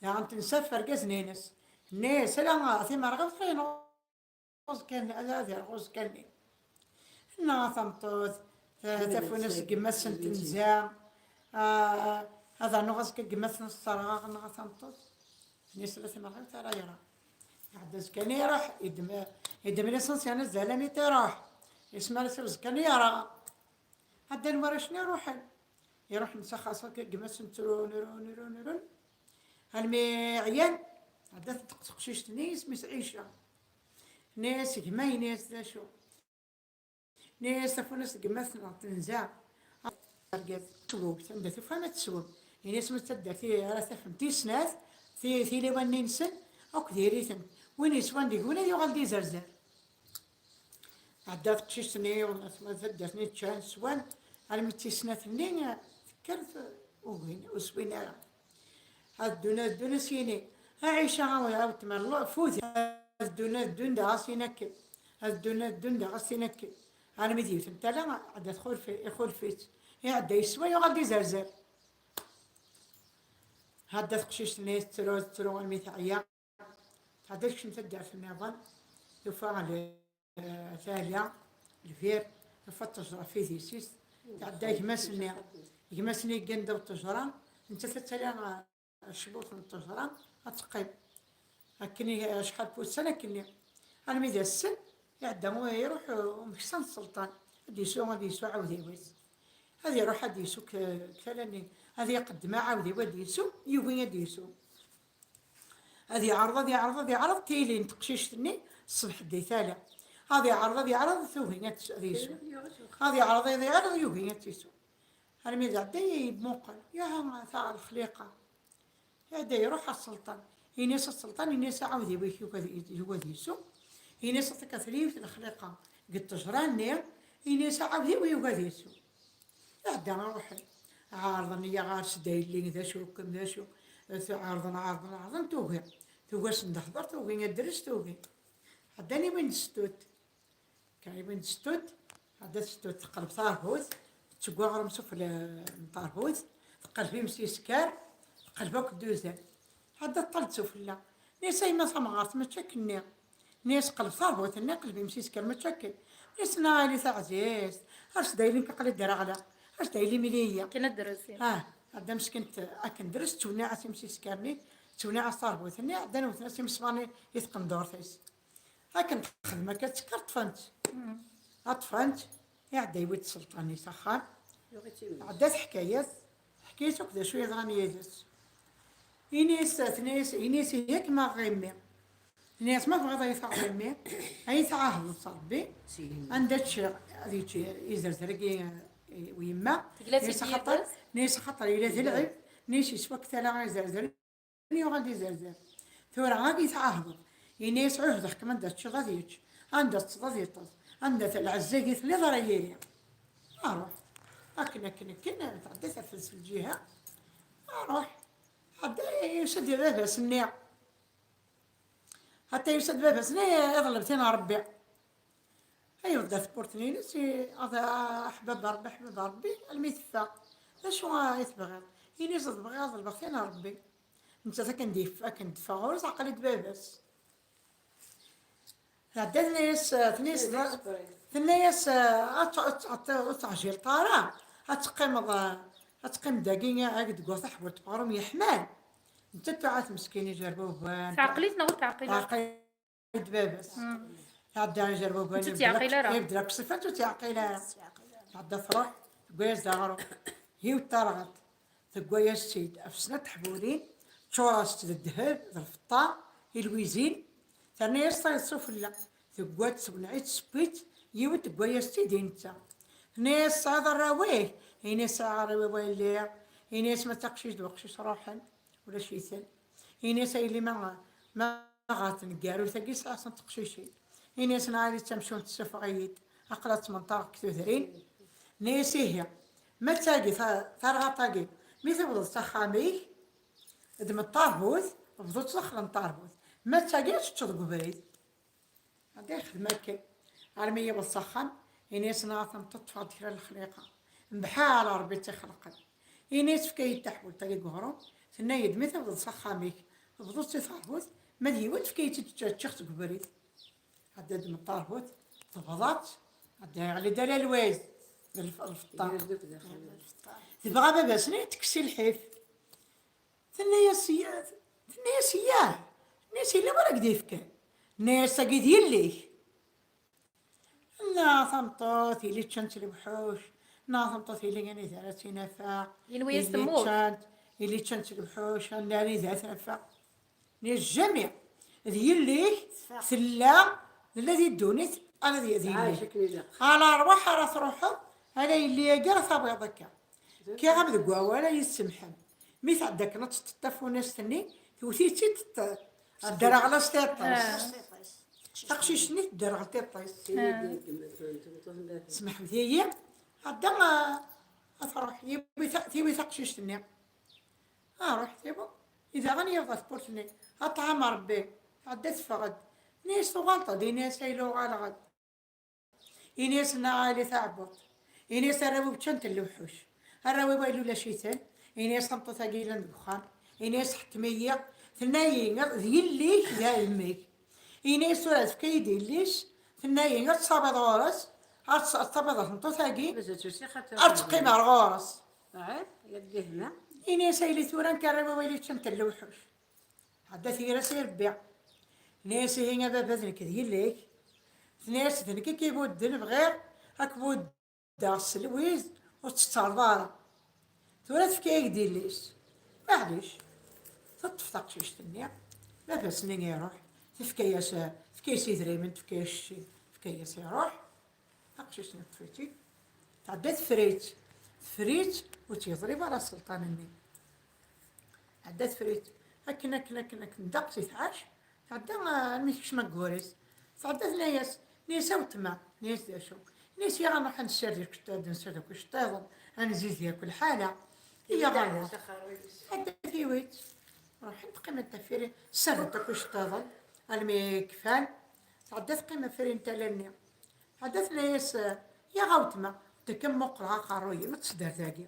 Daɣen tensa ɣef wergaz-nni-ines. Tenna-yas, ala, a timerɣiwt, ad yenɣ uẓekka-nni, ad, ad yerɣ uẓekka-nni. Tenna a tameṭṭut, ta-, tafunast n gma-s n tenza, ah, ad rnuɣ azekka deg gma-s n sserɣaɣ, neɣ a tameṭṭut. Tenna-yas, ala timerɣiwt ara yerɣ. Iɛedda azekka-nni iruḥ, yeddem, yeddem lisansi n azal-nni iruḥ. Yesmar-as i uzekka-nni yerɣ. Ɛeddan warrac-nni ruḥen. Iruḥen s axxam, akka gma-s n trun, run, run, run. Almi ɛyan, ɛedda-t teqcict-nni, isem-is Ɛica. Tenna-yas gma, yenna-yas d acu? Yenna-yas tafunast n gma-tneɣ tenza. Argaz, teswewt, anda tufa ma teswem. Yenna-yas ma d taddart ara tafem tis snat, ti-, tiliwan-nni-nsen, akk diri-ten. Win yeswan deg-wen ad yuɣal d izerzer. Ɛedda teqcict-nni, ma d taddart-nni ččan, swan, armi d tis snat-nni, tekker, ugin, ur swin ara. Ad ddun, ad ddun, as yini, a Ɛica, a weltma, fut. Ad ddun, ad ddun, daɣ as yini akken. Ad ddun, ad ddun, daɣ as yini akken. Armi d yiwet n tala, ɛedda txulf-, ixulf-itt. Iɛedda yeswa, yuɣal d izerzer. Hadda teqcict-nni tettru, tettru armi teɛya. Tɛedda tekcem taddart nniḍen, tufa l-, tala, lbir, tufa ttejra f idis-is. Tɛedda gma-s-nni, gma-s-nni yeggan ddaw ttejra, nettat ad tala, eh, cbuṭ n ttejra, ad teqqim. Akken i, acḥal n wussan akken-nni. Armi d ass-n, iɛedda u-, iruḥ u-, umeksa n sselṭan. Ad d-isu, ad d-isu aɛudiw-is. Ad iruḥ ad d-isu k-, k tala-nni. Ad iqeddem aɛudiw ad d-isu, yugi ad d-isu. Ad iɛreḍ, ad iɛreḍ, ad iɛreḍ, tilin teqcict-nni, ṣṣbeḥ di tala. Ad iɛreḍ, ad iɛreḍ, tugi ad tes-, ad isu. Ad iɛreḍ, ad iɛreḍ, yugi ad tisu. Armi d ɛedda yemmuqel, yaha ta lexliqa. Iɛedda iruḥ ɣer sselṭan. Ini-as a sselṭan, ini-as aɛudiw-ik yugi ad, yugi ad isu. Ini-as ad tekkat yiwet lexliqa deg ttejra-nni, ini-as aɛudiw yugi ad isu. Iɛedda ruḥen. Ɛerḍen-iyi ɣer sdayli, d acu kem, d acu. Ɛerḍen, ɛerḍen, ɛerḍen, tugi. Tugi ad sen-d-hḍer, tugi ad d-tres, tugi. Ɛeddan i win d sstut. Kker i win d sstut, ɛedda sstut, teqleb tarbut, tetteg aɣrum sufella n tarbut, teqleb imsisker, teqleb akk dduzan. Ɛedda teṭṭal-d sufella. Nni-as, a yemma tamɣart, mačči akken-nni. Nni-as, qleb tarbut-nni, qleb imsisker, mačči akken. Nni-as, a yelli taɛzizt, ar sdayli nekk aql-i ddreɣleɣ, ar sdayli mili-yi. Akken ad d-tres. Ah, ɛedda meskint akken d-tres, ttewniɛ-as imsisker-nni, ttewniɛ-as tarbut-nni, ɛeddan wten-as imesmaṛen i tqendurt-is. Akken texdem akka, tekker ṭṭfen-tt. Ṭṭfen-tt, iɛedda yewwi-d sselṭan-is axxam. Ɛedda teḥka-yas, teḥka-yas akk d acu yeḍran yid-s. Ini-as, tenna-yas, ini-as, ihi ad kem-aɣeɣ i mmi. Tenna-yas, ma tebɣiḍ ad yi-taɣeḍ i mmi, ad yi-tɛahdeḍ s Rebbi, anda ččiɣ, ad yečč izerzer-agi, eh, u yemma. Tenna-yas, axaṭer, tenna-yas, axaṭer yella d lɛib, tenna-yas, yeswa deg tala izerzer, yuɣal d izerzer. Tura ad yi-tɛahdeḍ. Ini-as, ɛuhdeɣ-kem, anda teččiḍ ad yečč, anda teṭṭseḍ ad yeṭṭes, anda t-, lɛezza-agi telliḍ ara yili. Aruḥ. Akken, akken, akken, tɛedda tafel s lǧiha. Aruḥ. Ɛedda, yusa-d baba-s-nni. Ata yusa-d baba-s-nni, iḍleb tin n Rebbi. Yewweḍ ɣer tewwurt-nni-ines, i-, aḍ-, aḥbab Ṛebbi, aḥbab Ṛebbi, almi teffeɣ. D acu i tebɣiḍ? Ini-as, ad bɣiɣ ad ḍelbeɣ tin n Ṛebbi. Nettat akken d-yef-, akken d-teffeɣ ɣur-s, aql-i d baba-s. Tɛedda tenna-yas, tenna-yas, tenna-yas, ad t-, ad t-, ad t-, ur teɛjileḍ ara, ad teqqimeḍ, ad teqqimeḍ dagi, ad deg taḥbult n uɣrum yeḥman. Nettat tuɛa-t meskin, ijerbuban. Teɛqel-it neɣ ur teɛqil ara? Teɛqel-it baba-s. Tɛedda ijerbuban, ur tt-yeɛqil ara. Yebdel akk ṣṣifat, ur tt-yeɛqil ara. Tɛedda truḥ, tewwi-yas-d aɣrum. Yiwet tarɣelt, tewwi-yas-tt-id ɣef snat teḥbulin, teččur-as-tt d ddheb, d lfeṭṭa, i lwizin, terna-yas tayeḍ sufella, tewwa-tt, tewneɛ-itt, tesseww-itt, yiwet tewwi-yas-tt-id i netta. Tenna-yas, tesɛiḍ arraw-ik? Ini-as, sɛiɣ arraw-iw a yelli. Ini-as, ma d taqcict d weqcic ruḥen. Ulac-iten. Ini-as, a yelli, ma, ma ɣer tneggarut-agi sɛiɣ-tent teqcicin. Ini-as, neɣ d tamcumt tessufeɣ-iyi-d, aql-aɣ ttmenṭareɣ deg tudrin. Ini-as, ihi, ma d tagi ta-, tarɣaṭ-agi, mi tewwḍeḍ s axxam-ik, ddem ṭṭarbut, bḍu-tt daxel n ṭṭarbut. Ma d tagi, ad teččeḍ deg ubrid. Anda yexdem akken. Armi yewweḍ s axxam, ini-as: "Nniɣ a tameṭṭut, ṭṭfeɣ-d kra n lexliqa, mbeḥal Ṛebbi i tt-ixelqen." Ini-as: "Efk-iyi-d taḥbult-agi n uɣrum." Tenna-yi-d: "Mi tebḍeḍ s axxam-ik, tebḍeḍ-tt i teṛbut, ma d yiwen tefka-yi-tt-id ččiɣ-tt deg ubrid." Ɛedda-d meṭṭaṛbut, tebḍa-tt, ɛedda yeɣli-d ala lwayed d lf-, lfeṭṭa. Tebɣa baba-s-nni tekkes i lḥif. Tenna-yas: "Ya-, tenna-yas: Yah." Tenna-yas: "Yella wara k-d-yefkan?" Tenna-yas: "Tagi d yelli-k." Neɣ tameṭṭut, yelli ččant lewḥuc, neɣ tameṭṭut, yelli anida ara tt-inafeq, Yenwa-yas yelli temmut. Ččant, yelli ččant lewḥuc, anida ara tt-nafeq. Ni jamais. D yelli-k tella, tella di ddunit, ala di, di yelli-k. Ɛac akken ilaq. Ala rwaḥ ara truḥeḍ, ala yelli-agi ara tawiḍ akka. Kkiɣ-am deg wawal, ay yessemḥen. Mi tɛedda akken ad teṭṭef tafunast-nni, tewwet-itt-id, tedderɣel-as tiṭ-is. Ah. Taqcict-nni tedderɣel tiṭ-is. Ah. Smeḥbet-iyi, ɛedda, ah, ad truḥ, tiwi ta-, tiwi taqcict-nni. Ah, ruḥ tiwi. I daɣen yebḍa tewwurt-nni. Aṭɛam Ṛebbi, tɛedda teffeɣ-d. Ini-as tuɣaleḍ-d, ini-as ayla uɣaleɣ-d. Ini-as: "Nniɣ a yelli taɛebbuḍt." Ini-as: "Arraw-iw ččan-ten lewḥuc. Arraw-iw ay ulac-iten." Ini-as: "Tameṭṭut-agi yellan deg uxxam." Ini-as: "Ḥkem-iyi." Tenna-yi: "D yelli-k, d ɛemmi-k." Ini-as: "Tura tefka-yi-d yelli-s." Tenna-yi: "Ad tṣabiḍ ɣur-s, ad ts-, ad tṣabiḍ tameṭṭut-agi, ad teqqim ar ɣur-s." Ini-as: "A yelli, tura nekk arraw-iw ay ččan-ten lewḥuc." Ɛedda tira-s i Rebbi. Tenna-yas: "Ihi a baba, d nekk d yelli-k." Tenna-yas: "D nekk i k-ibudden, bɣiɣ ad k-buddeɣ s lwiz ur tettreḍ ara. Tura tefka-yak-d yelli-s." Maɛlic. Teṭṭef taqcict-nni, baba-s-nni iruḥ, tefka-yas, tefka-yas idrimen, tefka-yas cci, tefka-yas iruḥ. Taqcict-nni teṭṭef-itt-id, tɛedda teffer-itt, teffer-itt ur tt-yeẓri ara sselṭan-nni. Tɛedda teffer-itt akken, akken, akken, akken, ddeqs i tɛac, tɛedda, ah, armi tekcem aggur-is. Tɛedda tenna-yas, tenna-yas: "A weltma," tenna-yas: "D acu?" Tenna-yas: "Ya, ad nruḥ ad nessired iceṭṭ-, ad nessired akk iceṭṭiḍen, ad nziz yakk lḥala." Iya, ɣer-, tɛedda tiwi-tt. Ruḥent qqiment ɣef irin, ssardent akk iceṭṭiḍen, almi kfan, tɛedda teqqim ɣef irin n tala-nni. Tɛedda tenna-yas: "Ya a weltma, d akka mmuqleɣ aqerruy-im, ad tt-sder dagi."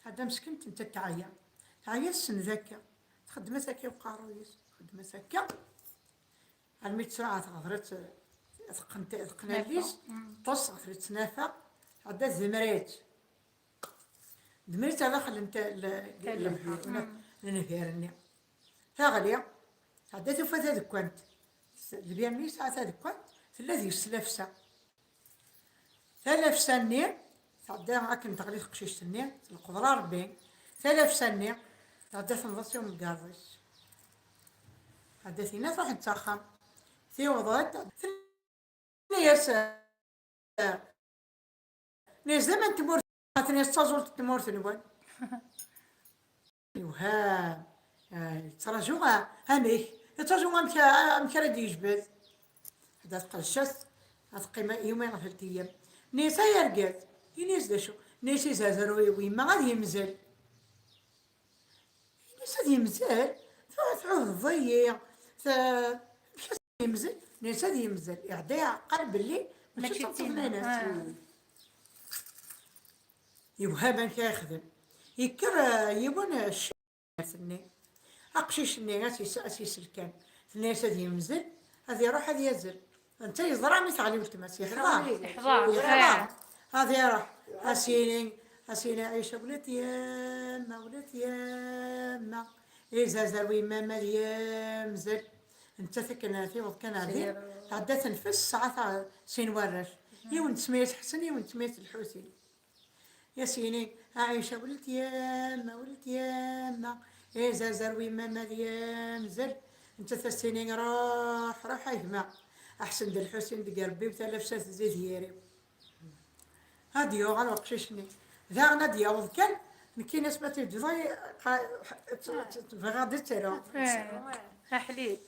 Tɛedda meskint netta teɛya. Teɛya ssend akka. Txeddem-as akka i uqerruy-is, txeddem-as akka. Armi tesɛa teɣder-itt, teqqen, teqqen allen-is, teṭṭes ɣef lettnafa, tɛedda tdemmer-itt. Dmir-itt ar daxel n ta-, l-, l-, lenhir-nni. Taɣli, tɛedda tufa tadekkwant. Lbir-nni yesɛa tadekkwant, tella deg-s tlafsa. Talafsa-nni, tɛedda akken teɣli teqcict-nni, s lqedra Rebbi. Talafsa-nni, tɛedda tenḍes i umgarḍ-is. Tɛedda tinna, truḥ-d s axxam. Tiweḍ-d, tenna-yas, eh, tenna-yas: "D aman tmurt?" Tenna-yas: "D taẓult n tmurt-nwen." Yewhem, eh, yettraǧu, ah, amek? Yettraǧu amek, amek ara d-yejbed. Tɛedda tqeddec-as, ad teqqim yumi ɣef lteyyam. Tenna-yas: "Ay argaz, ini-as d acu?" Tenna-yas: "Izazar u yemma ad yemzel." Ini-as: "Ad yemzel? Tɛu-, tɛuhdeḍ-iyi, ta-, amek ad yemzel?" Tenna-yas: "Ad yemzel." Iɛedda iɛeqqel belli mačči d tameṭṭut-nnes. Ah. Yewhem amek ara yexdem. Yekker, eh, yiwen, eh, cci-, tenni. Aqcic-nni, as-, as-, as-, iselkan. Tenna-yas: "Ad yemzel, ad iruḥ, ad yazzel." Netta yeẓra mi teɣli weltma-s, yexḍa. Yexḍa. Yexḍa. Eh. Ad iruḥ, as-yini, as-yini: "Ɛica, ula d yemma, ula d yemma. Izazar u yemma ma d yemzel." Nettat akken tiweḍ kan ar din, tɛedda tenfes, tesɛa ta-, sin warrac. Yiwen tsemma-yas Ḥsen, yiwen tsemma-yas Lḥusin. Yas-yini: "Ɛica, ula d yemma, ula d yemma. Izazar u yemma ma d yemzel." Nettat as-tini: "Ruḥ, ruḥ a gma. Aḥsen d Lḥusin deg Rebbi-w, talafsa tezzi d yiri-w." Ad yuɣal uqcic-nni. Daɣen ad d-yaweḍ kan, nekkini-as ma teǧǧeḍ-iyi, qa-, tt-, tt-, bɣiɣ ad d-ttreɣ. Eh, aḥlil.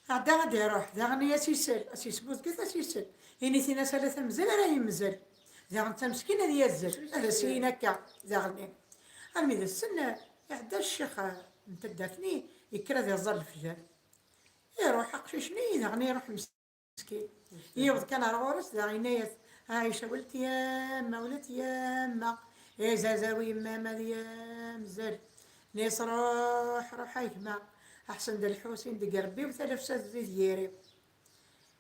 Ɛedda ad d-iruḥ, daɣen i as-isel, as-isbuzget, as-isel. Ini-t-in-as ala tamzel ara yemzel. Daɣen d tameskin ad yazzel, ad as-yini akka, daɣen. Armi d ass-n, iɛedda ccix, eh, n taddart-nni, yekker ad iẓẓal lefjer. Iruḥ aqcic-nni, daɣen iruḥ Meskin. Yiweḍ kan ar ɣur-s, da yenna-yas: "Ɛica, ula d yamma, ula d yamma, izazaw yemma ma d yamzel." Nni-as: "Ruḥ, ruḥ a gma, aḥsen d lḥusin deg Rebbi-w, talafsa tezzi d yiri."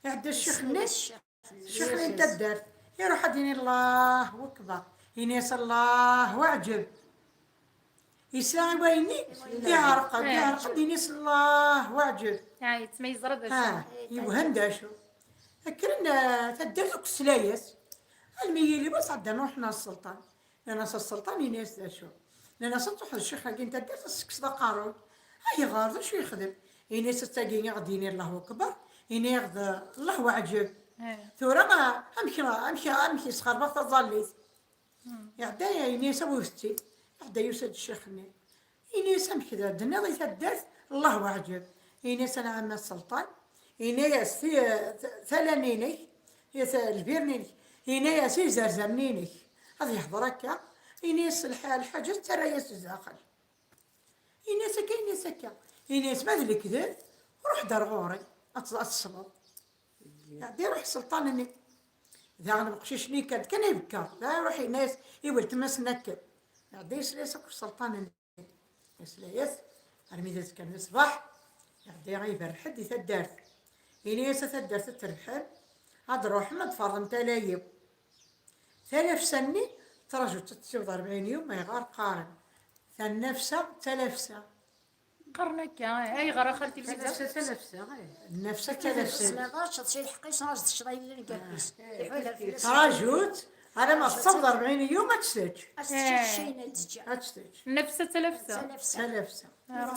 Iɛedda ccix-nni, ccix-nni n taddart, iruḥ ad d-yini: "Allahu akbar." Ini-as: "Allahu aɛǧeb." Yesla i wayenni, iɛreq-d, iɛreq-d, ini-as: "Allahu aɛǧeb." Ah, yettma yeẓra d acu. Ah, yewhem d acu. Kkren, ah, taddart akk tesla-yas. Almi yili wass, ɛeddan ruḥen ar sselṭan. Nnan-as: "A sselṭan, ini-as d acu." Nnan-as: "Ad truḥeḍ ccix-agi n taddart, ad s-tekkseḍ aqerruy." "Ayɣer? D acu yexdem?" Ini-as: "Ass-agi i ɣ-d-yini Allahu akbar, ini-aɣ-d Allahu aɛǧeb. Tura, ah, amek, amek, amek yesxerbeɣ taẓallit?" Iɛedda, ini-as: "Awit-tt-id." Iɛedda yusa-d ccix-nni. Ini-as: "Amek d, d-tenniḍ i taddart Allahu aɛǧeb?" Ini-as: "Anɛam a sselṭan." Ini-as: "Ti-, t-, tala-nni-inek, i t-, lbir-nni-inek." Ini-as: "Izerzanen-inek." Ad yehder akka, ini-as: "Lḥ-, lḥaǧa tettarra-yas zdaxel." Ini-as akka, ini-as akka. Ini-as: "Ma d lekdeb, ruḥ-d ar ɣur-i, ad t-, ad tesleḍ." Iɛedda iruḥ sselṭan-nni. Daɣen uqcic-nni kan, kan ibekkeṛ. Da iruḥ yenna-yas i weltma-s n akken. Iɛedda yesla-yas akk sselṭan-nni. Yesla-yas armi d azekka n ṣṣbeḥ. Iɛedda iberreḥ-d i taddart. Ini-as: "A taddart ad trebḥem, ad d-truḥem, ad d-ferḍem tala-iw." Talafsa-nni, ttraǧut ad tessiweḍ rebɛin yum, ayɣer qqaren: "Tanafsa d talafsa." Qqaren akka, ayɣer a xalti Lwiza? Talafsa, talafsa, eh. Nnafsa d talafsa. Tessneḍ, ad tecceḍ si lḥeqq-is, ad tecceḍ ayen n lgaf-is. Iḥuder fell-as. Ttraǧut, alamma tessaweḍ rebɛin yum, ad tt-tečč. Ad tt-tečč, ayen ad teǧǧa. Ad tt-tečč. Nnafsa d talafsa. Talafsa. Talafsa.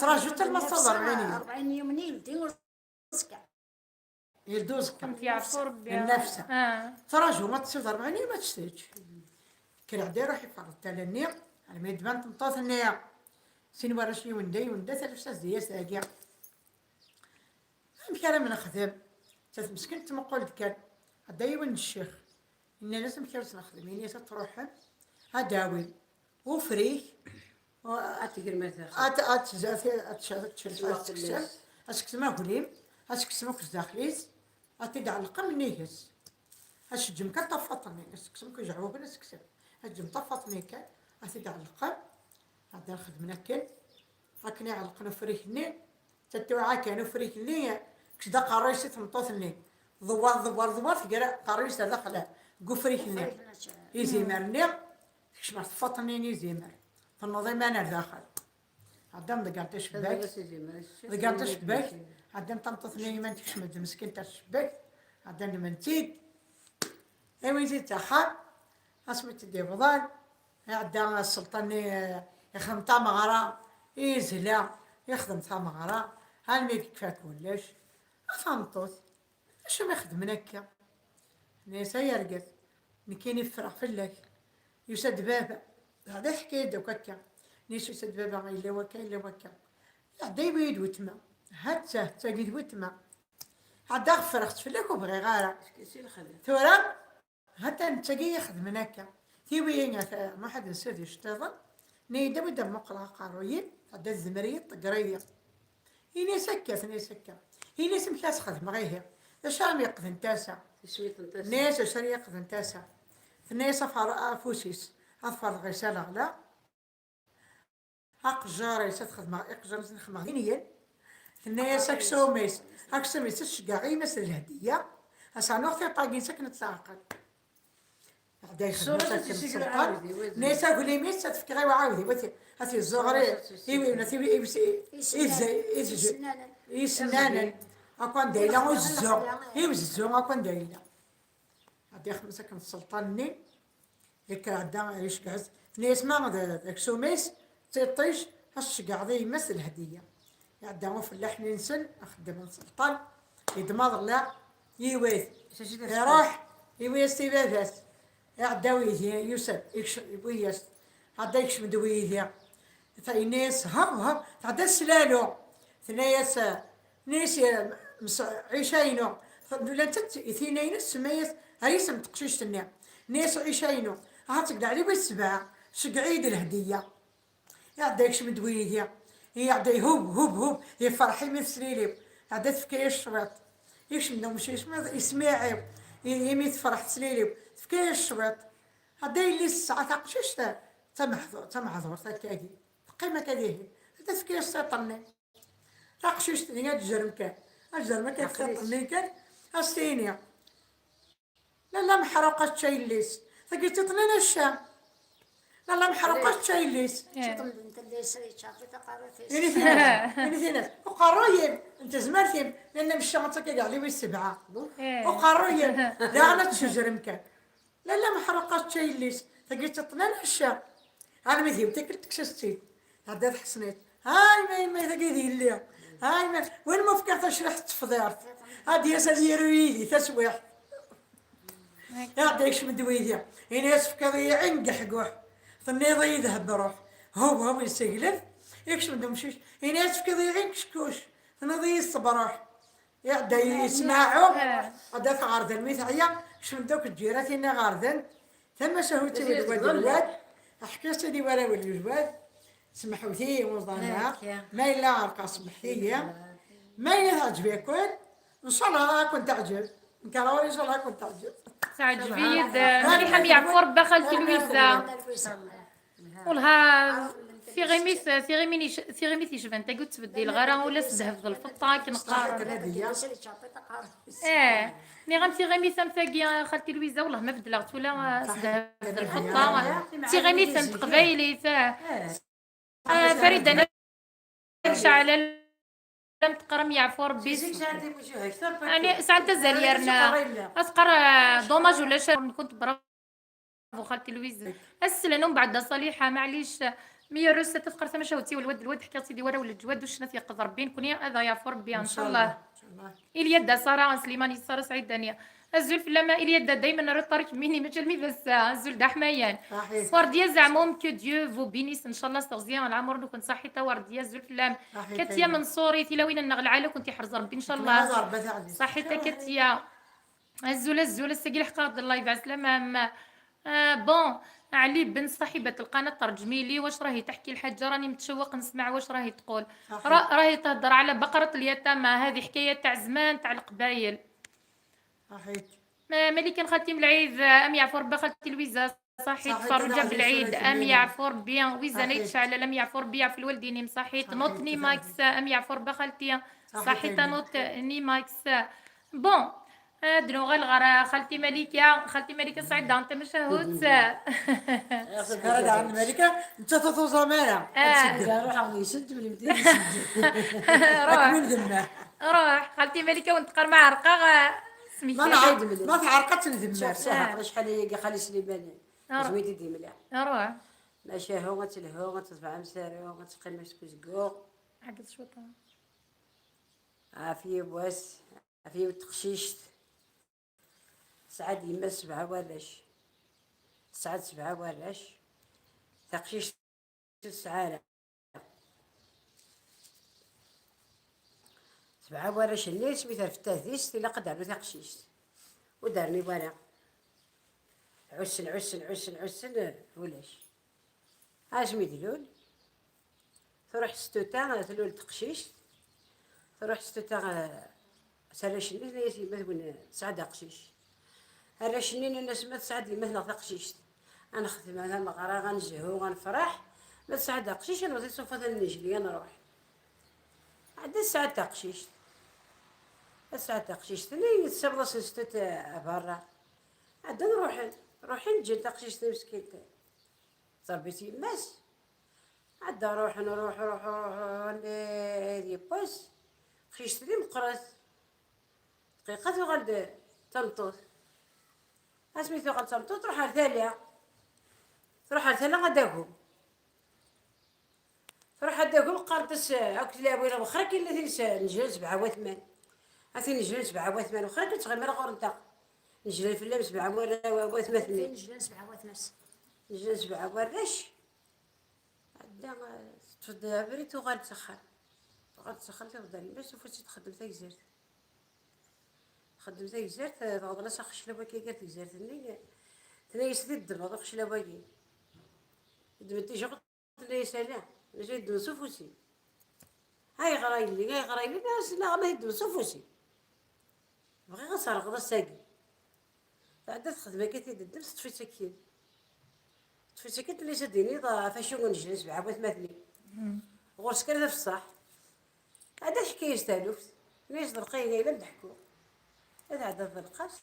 Ttraǧut alamma tessaweḍ rebɛin yum. Rebɛin yum-nni yeldi ur Yeldi uẓekka. Yeldi uẓekka. Xemt yeɛfu Rebbi. Nnafsa. Ah. Ttraǧu ma tessiweḍ rebɛin yum ad tt-tečč. Kker ɛedda iruḥ iferḍ tala-nni, armi d-tban tmeṭṭut-nni. Sin warrac, yiwen da, yiwen da, talafsa tezzi-yas dagi. Amek ara m-nexdem? Ta tmeskint tmuqul-d kan. Ɛedda yiwen n ccix. Inna-as: "Amek ara s-nexdem?" Ini-as: "Ad truḥem, ad d-tawim ufrik, ad tegrem ar daxel. Ad, ad tez-, ad, ad tec-, ad tecref, ad teksem, ad teksem aglim, ad teksem akk zdaxel-is, ad t-id-ɛellqem nnig-s. Ad teǧǧem kan tafaṭ-nni, ad teksem akk ijeɛbuben, ad teksem. Ad teǧǧem tafaṭ-nni kan, ad t-id-ɛellqem." Ɛedda xedmen akken, akken i ɛellqen ufrik-nni, tatuɛa kan ufrik-nni, kkes-d aqerruy-is i tmeṭṭut-nni. Ḍewwer, ḍewwer, ḍewwer, tegra aqerruy-is ar daxel deg ufrik-nni. Izimer-nni, tekcem ɣer tfaṭ-nni n izimer. Tenneḍ iman ar daxel. Ɛeddan ḍeggren tacebbakt. Ḍeggren tacebbakt. Ɛeddan tameṭṭut-nni iman tekcem-d meskint ar tcebbakt. Ɛeddan ddmen-tt-id. Awin-tt-id s axxam. Asmi tt-id-iwḍen, iɛedda sselṭan-nni, eh, ixdem tameɣra, izla, ixdem tameɣra, almi yekfa kullec. A tameṭṭut, acu mi xedmen akka? Nni-as: "Ay argaz, nekkini ffreɣ fell-ak. Yusa-d baba." Ɛedda iḥka-yi-d akk akka. Nni-as: "Yusa-d baba, yella wakka, yella wakka." Ɛedda yewwi-yi-d weltma. Hatta, d tagi d weltma. Ɛedda ɣeffreɣ-tt fell-ak, ur bɣiɣ ara. Tura, ha-t-an d tagi i xedmen akka. Tiwi, ata Muḥend n Sidi iceṭṭiḍen, nni-yi-d: "Awi-d ad muqleɣ aqerruy-im, tɛedda tezmer-iyi, tḍegger-iyi." Ini-as akka, tenna-as akka. Ini-as: "Amek ad s-xedmeɣ ihi? D acu ara m-yeqden tasa?" Isem-it n tasa. Tenna-as: "D acu ara yi-yeqden tasa?" Tenna-as: "Afar-, afus-is, ad ferḍeɣ-is aleɣla. Aqejjar-is ad xedmeɣ, iqejjar-is ad xedmeɣ d inyen." Tenna-as: "Aksum-is, aksum-is ad ceggɛeɣ i yemma-s d lhediyya, ad s-rnuɣ tiṭ-agi-ines akken ad tt-teɛqel." Ɛedda yexdem-as akken sselṭan. Nni-as: "Aglim-is ad t-fkeɣ i uɛawdiw, ad t-, ad t-iẓẓuɣer i, i, i, i, i, i, i, i isennanen. Akk anda yella uzzu, i uzzu, akk anda yella." Ɛedda yexdem-as akken sselṭan-nni. Yekker ɛedda iceggeɛ-as, tenna-as: "Ma d, d aksum-is, d tiṭ-is, ad tceggɛeḍ i yemma-s d lhediyya." Iɛedda ufellaḥ-nni-nsen, axeddam n sselṭan, yeddem aḍellaɛ, yiwi-t. Iruḥ, iwi-yas-t i baba-s. Iɛedda wigi, yusa-d, ikcem, iwi-yas-t. Ɛedda yekcem-d wigi. Yenna-yas: "Hab, hab." Tɛedda s lalu. Tenna-yas, tenna-yas, "Ɛica-inu." Llant tinna-inu, tsemma-yas, ar isem n teqcict-nni. Tenna-yas: "Ɛica-inu, ahat deg leɛli wis sebɛa, ceggeɛ-iyi-d lhediyya." Iɛedda yekcem-d wigi. Iɛedda hub, hub, hub, yefreḥ imi teslili-w. Iɛedda tefka-yas cwiṭ. Ikcem-d umcic, ma ismiɛiw, i-, imi tefreḥ tesliliw, tefka-yas cwiṭ. Hadda yelli-s tesɛa taqcict d tameḥḍu-, d tameɛḍurt akkagi. Teqqim akka dihin. Hadda tefka-yas tiṭ-nni. Taqcict-nni ad tejrem kan. Ad tejrem akka tiṭ-nni kan. Ad s-tini. Lalla meḥruqa tečča yelli-s. Tagi d tiṭ-nni n cca. Lalla meḥruqa tečča yelli-s. Ini-t-in-as, ini-t-in-as, uqerruy-im n tezmert-im, lalla mecca ad takka d ɛliwi sebɛa. Uqerruy-im, daɣen ad tejrem kan. Lalla meḥruqa tečča yelli-s, tagi d tiṭ-nni n cca. Armi d yiwet tikkelt tekkes-as-tt-id. Tɛedda tḥesnet. Ha yemma, yemma, tagi d yelli. Ha yemma, win ma fkiɣ tacriḥt n tefḍirt. Ad d-yas ad yaru yid-i taswiɛt. Iɛedda yekcem-d wid-i. Ini-as tefkiḍ-iyi i ngeḥguḥ. Tenniḍ-iyi d hebruḥ. Hub, hub, yesseglef. Yekcem-d umcic. Ini-as tefkiḍ-iyi i ncekkuc. Tenniḍ-iyi s tebruḥ. Iɛedda yesmaɛu. Ɛedda ɣer dan mi teɛya. Kecmen-d akk lǧirat-nni ɣer dan. Tamacahut-iw d wad n wad. Aḥkiɣ-tt-id i warraw n lejwad. Semḥut-iyi uẓaneɣ. Ma yella ɛerqeɣ, semḥet-iyi. Ma yella teɛǧeb-iken, ncallah ad ken-teɛǧeb. Nekk ara wali ncallah ad ken-teɛǧeb. Teɛǧeb-iyi-d. Mliḥ, am yeɛfu Rebbi a xalti Lwiza. Welha, tiɣimit, tiɣimin yec-, tiɣimit yecban tagi ur ttbeddileɣ ara ula s ddheb d lfeṭṭa akken qqaren. Eh, nniɣ-am tiɣimit am tagi a xalti Lwiza, wellah ma beddleɣ-tt ula s ddheb d lfeṭṭa. Tiɣimit n teqbaylit, eh. Ah, Farida n At Caɛlal, am teqqar am yeɛfu Rebbi. Ani, sɛant azal yerna. Ad teqqar, ah, dommage ulac, nekkent bravo xalti Lwiza. Aslan umbeɛd a Ṣaliḥa, maɛlic, mi yerru s at teqqar tamacahut-iw lwad lwad, ḥkiɣ-tt-id i warraw n leǧwad, uccen ad t-yeqqed Rebbi, nekkni ad aɣ-yeɛfu Rebbi, ncallah. Ncallah. Ilyada Sara Slimani, Sara Saɛid Dania. Azul fell-am, Ilyada, daymen retard kemmini, mačči almi d ass-a. Azul d aḥmayan. Wardiya Zeɛmum, que Dieu vous bénisse, ncallah s teɣzi n lɛemr-nwen, ṣaḥit a Wardiya, azul fell-am. Katia Menṣuri, tilawin-nneɣ lɛali, ad kent-iḥrez Rebbi, ncallah. Ṣaḥit a Katia. Azul, azul, ass-agi leḥqeɣ-d live, ɛeslama. آه، bon، علي بن صاحبة القناة، ترجمي لي واش راهي تحكي الحاجة، راني متشوق نسمع واش راهي تقول. را-، راهي تهدر على بقرة اليتامى، هذه حكاية تاع زمان تاع القبايل. صحيت. ما-، مليكة خالتي من العيد، آه، أم يعفو ربي خالتي لويزا، صحيت. صحيت، تفرج بالعيد، أم يعفو ربي، ويزا نيت شعلة، أم يعفو ربي يعفو الوالدين، صحيت. صحيت، نوت ني ماكس، أم يعفو ربي خالتي. صحيت، نوت ني ماكس. Bon، آه، دنوغل غرا خالتي مليكة، خالتي مليكة سعيدة، أنت مشهوت. سكر هذا عند مليكة، أنت تطوزة مالا. آه. روح. روح، خالتي مليكة وانت قرمة عرقة، غا-، سميتها. ما نعرف، ما تعرقت الذمة. شوف، ساعة، آه. شحال هي خالي سليماني. آه. زويدي دي مليح. روح. ماشي هو غتلهو، غتطبع مسارو، غتقيم مسكوزكو. عقد شوطة. عافية بواس، عافية وتقشيشت. تسعة ديما سبعة ولاش. تسعة سبعة ولاش. تقشيشت السعالة. سبعة ولاش الليل سميتها في التهديس، إلا قدر له تقشيشت. ودارني ورا. عسل، عسل، عسل، عسل، ولاش. اش ميدلول؟ تروح ستوتا، تلول تقشيش. تروح ستوتا، سرش لي، لي، ما تقول تسعة دقشيش. الرش لي، الناس ما تسعد لي، مثلا تقشيش. أنا خدمة، أنا مغرى، غنزهو، غنفرح. ما تسعد دقشيش، أنا وزيد صوفة نجلي، نروح. عاد الساعة تقشيش. الساعة تقشيش، ثني يتصل ستوتا برا. عاد نروح، روحي نجي تقشيش مسكينة. ضربت يماس. عاد روح، نروح، روح، روح، روح، هذه بوس. خشيت لي مقرص. دقيقة تغلد تمطوط. اسمي تغلد تمطوط، تروح على ثالية. تروح على ثالية غدا هو. تروح غدا هو قردس، هاك تلاوي راه وخرا كاين اللي تنسى نجلس سبعة وثمان. هاتي نجلس سبعة وثمان، وخرا كنت غير مرة غور نتا. نجلس في الليل سبعة وثمان. نجلس سبعة وثمان. نجلس سبعة وراش. عندها تفضل بريت وغاد تسخن. وغاد تسخن تفضل. باش تفوتي تخدم تا جزيرت. تخدم تا جزيرت، تغض راسها خش لباكي قالت جزيرت. ني-، تنيس دي الدم، هذا خش لباكي. دمت تيجي قلت لي سلام. جاي دم صفوسي. هاي غراي لي، هاي غراي لي، بس لا، ما يدم صفوسي. Bɣiɣ ad terɣeḍ ass-agi. Tɛedda texdem akka tideddem, teṭṭef-itt akkin. Teṭṭef-itt akkin, tella s ad d-tiniḍ, ɣef acu ur nejla sebɛa watmaten-im. Ɣur-s kan d afeṣṣaḥ. Tɛedda teḥka-yas taluft. Tenna-yas d lqayla i la d-ḥkuɣ. Ad tɛedda d lqas.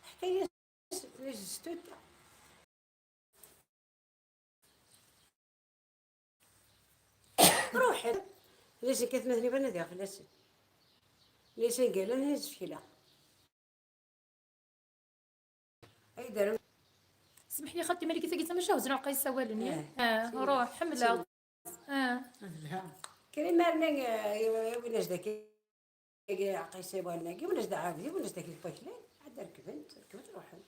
Teḥka-yas, tenna-yas d stuta. Ruḥen. Tenna-yas nekk atmaten-iw ad nadiɣ fell-asen. Tenna-yas angal-a, tenna-yas fekla. Ay d-arem. Smeḥ-iyi xaṭi, Malikit-agi d tamacahut neɣ aqqa yessawalen, ya? Ah, ruḥ, ḥemmleɣ. Ah. Krim armi, eh, win-as daki, aqqa yessawalen-agi, win-as d aɛabdi, win-as daki deg waklan, ad rekbent, rekbent, ruḥen.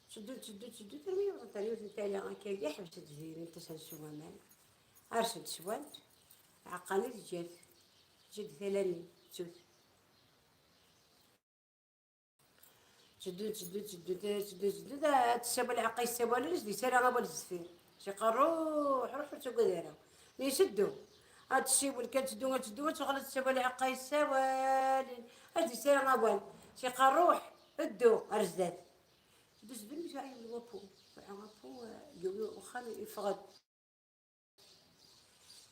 Tteddun, tteddun, tteddun, armi wwḍent ɣer yiwet n tala, akka, ḥebsent din, int-as ad nessew aman. Arsent swant, ɛeqqani teǧǧa-t, teǧǧa-d tala-nni, ttut. Tteddun, tteddun, tteddun, tteddun, tteddun, ad tessawal, ɛeqqa yessawalen, ur s-d-yettara awal zeffir. Siqa ruḥ, ruḥ, ur ttagad ara. Nni-as ddu. Ad tessiwel kan, teddu, ad teddu, ad tuɣal ad tessawal, ɛeqqa yessawalen, ur s-d-yettara awal. Siqa ruḥ, ddu, ar zdat. Teddu, teddu, mi tuɛa yiwen wapu. Tuɛa wapu, eh, yiwen uxxam yeffeɣ-d.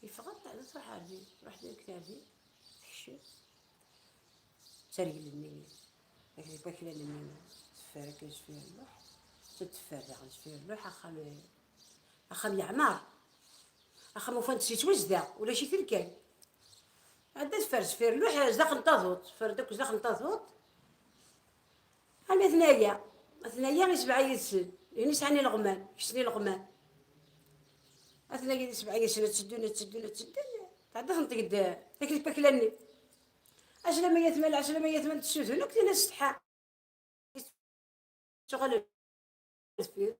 Yeffeɣ-d, teɛda tṛuḥ ar din, tṛuḥ direct ar din, tekcem. Ttergel-nni, akk deg waklan-nni, teffer akken sfir lluḥ, teffer daɣen sfir lluḥ, axxam, axxam yeɛmer, axxam ufan-t yettwazdeɣ, ulac-it kan. Tɛedda teffer sfir lluḥ, zdaxel n taduṭ, teffer-d akk zdaxel n taduṭ. Ama atnaya, atnaya isbeɛ yid-sen, ihi sɛan ileɣman, keččen ileɣman. Atnaya isbeɛ yid-sen, ad tteddun, ad tteddun, ad tteddun, tɛedda-ten-id taklit n wakla-nni. Ɛeslama yatma, ɛeslama yatma, tessudun akk tin asetḥa. Tuɣal deffir.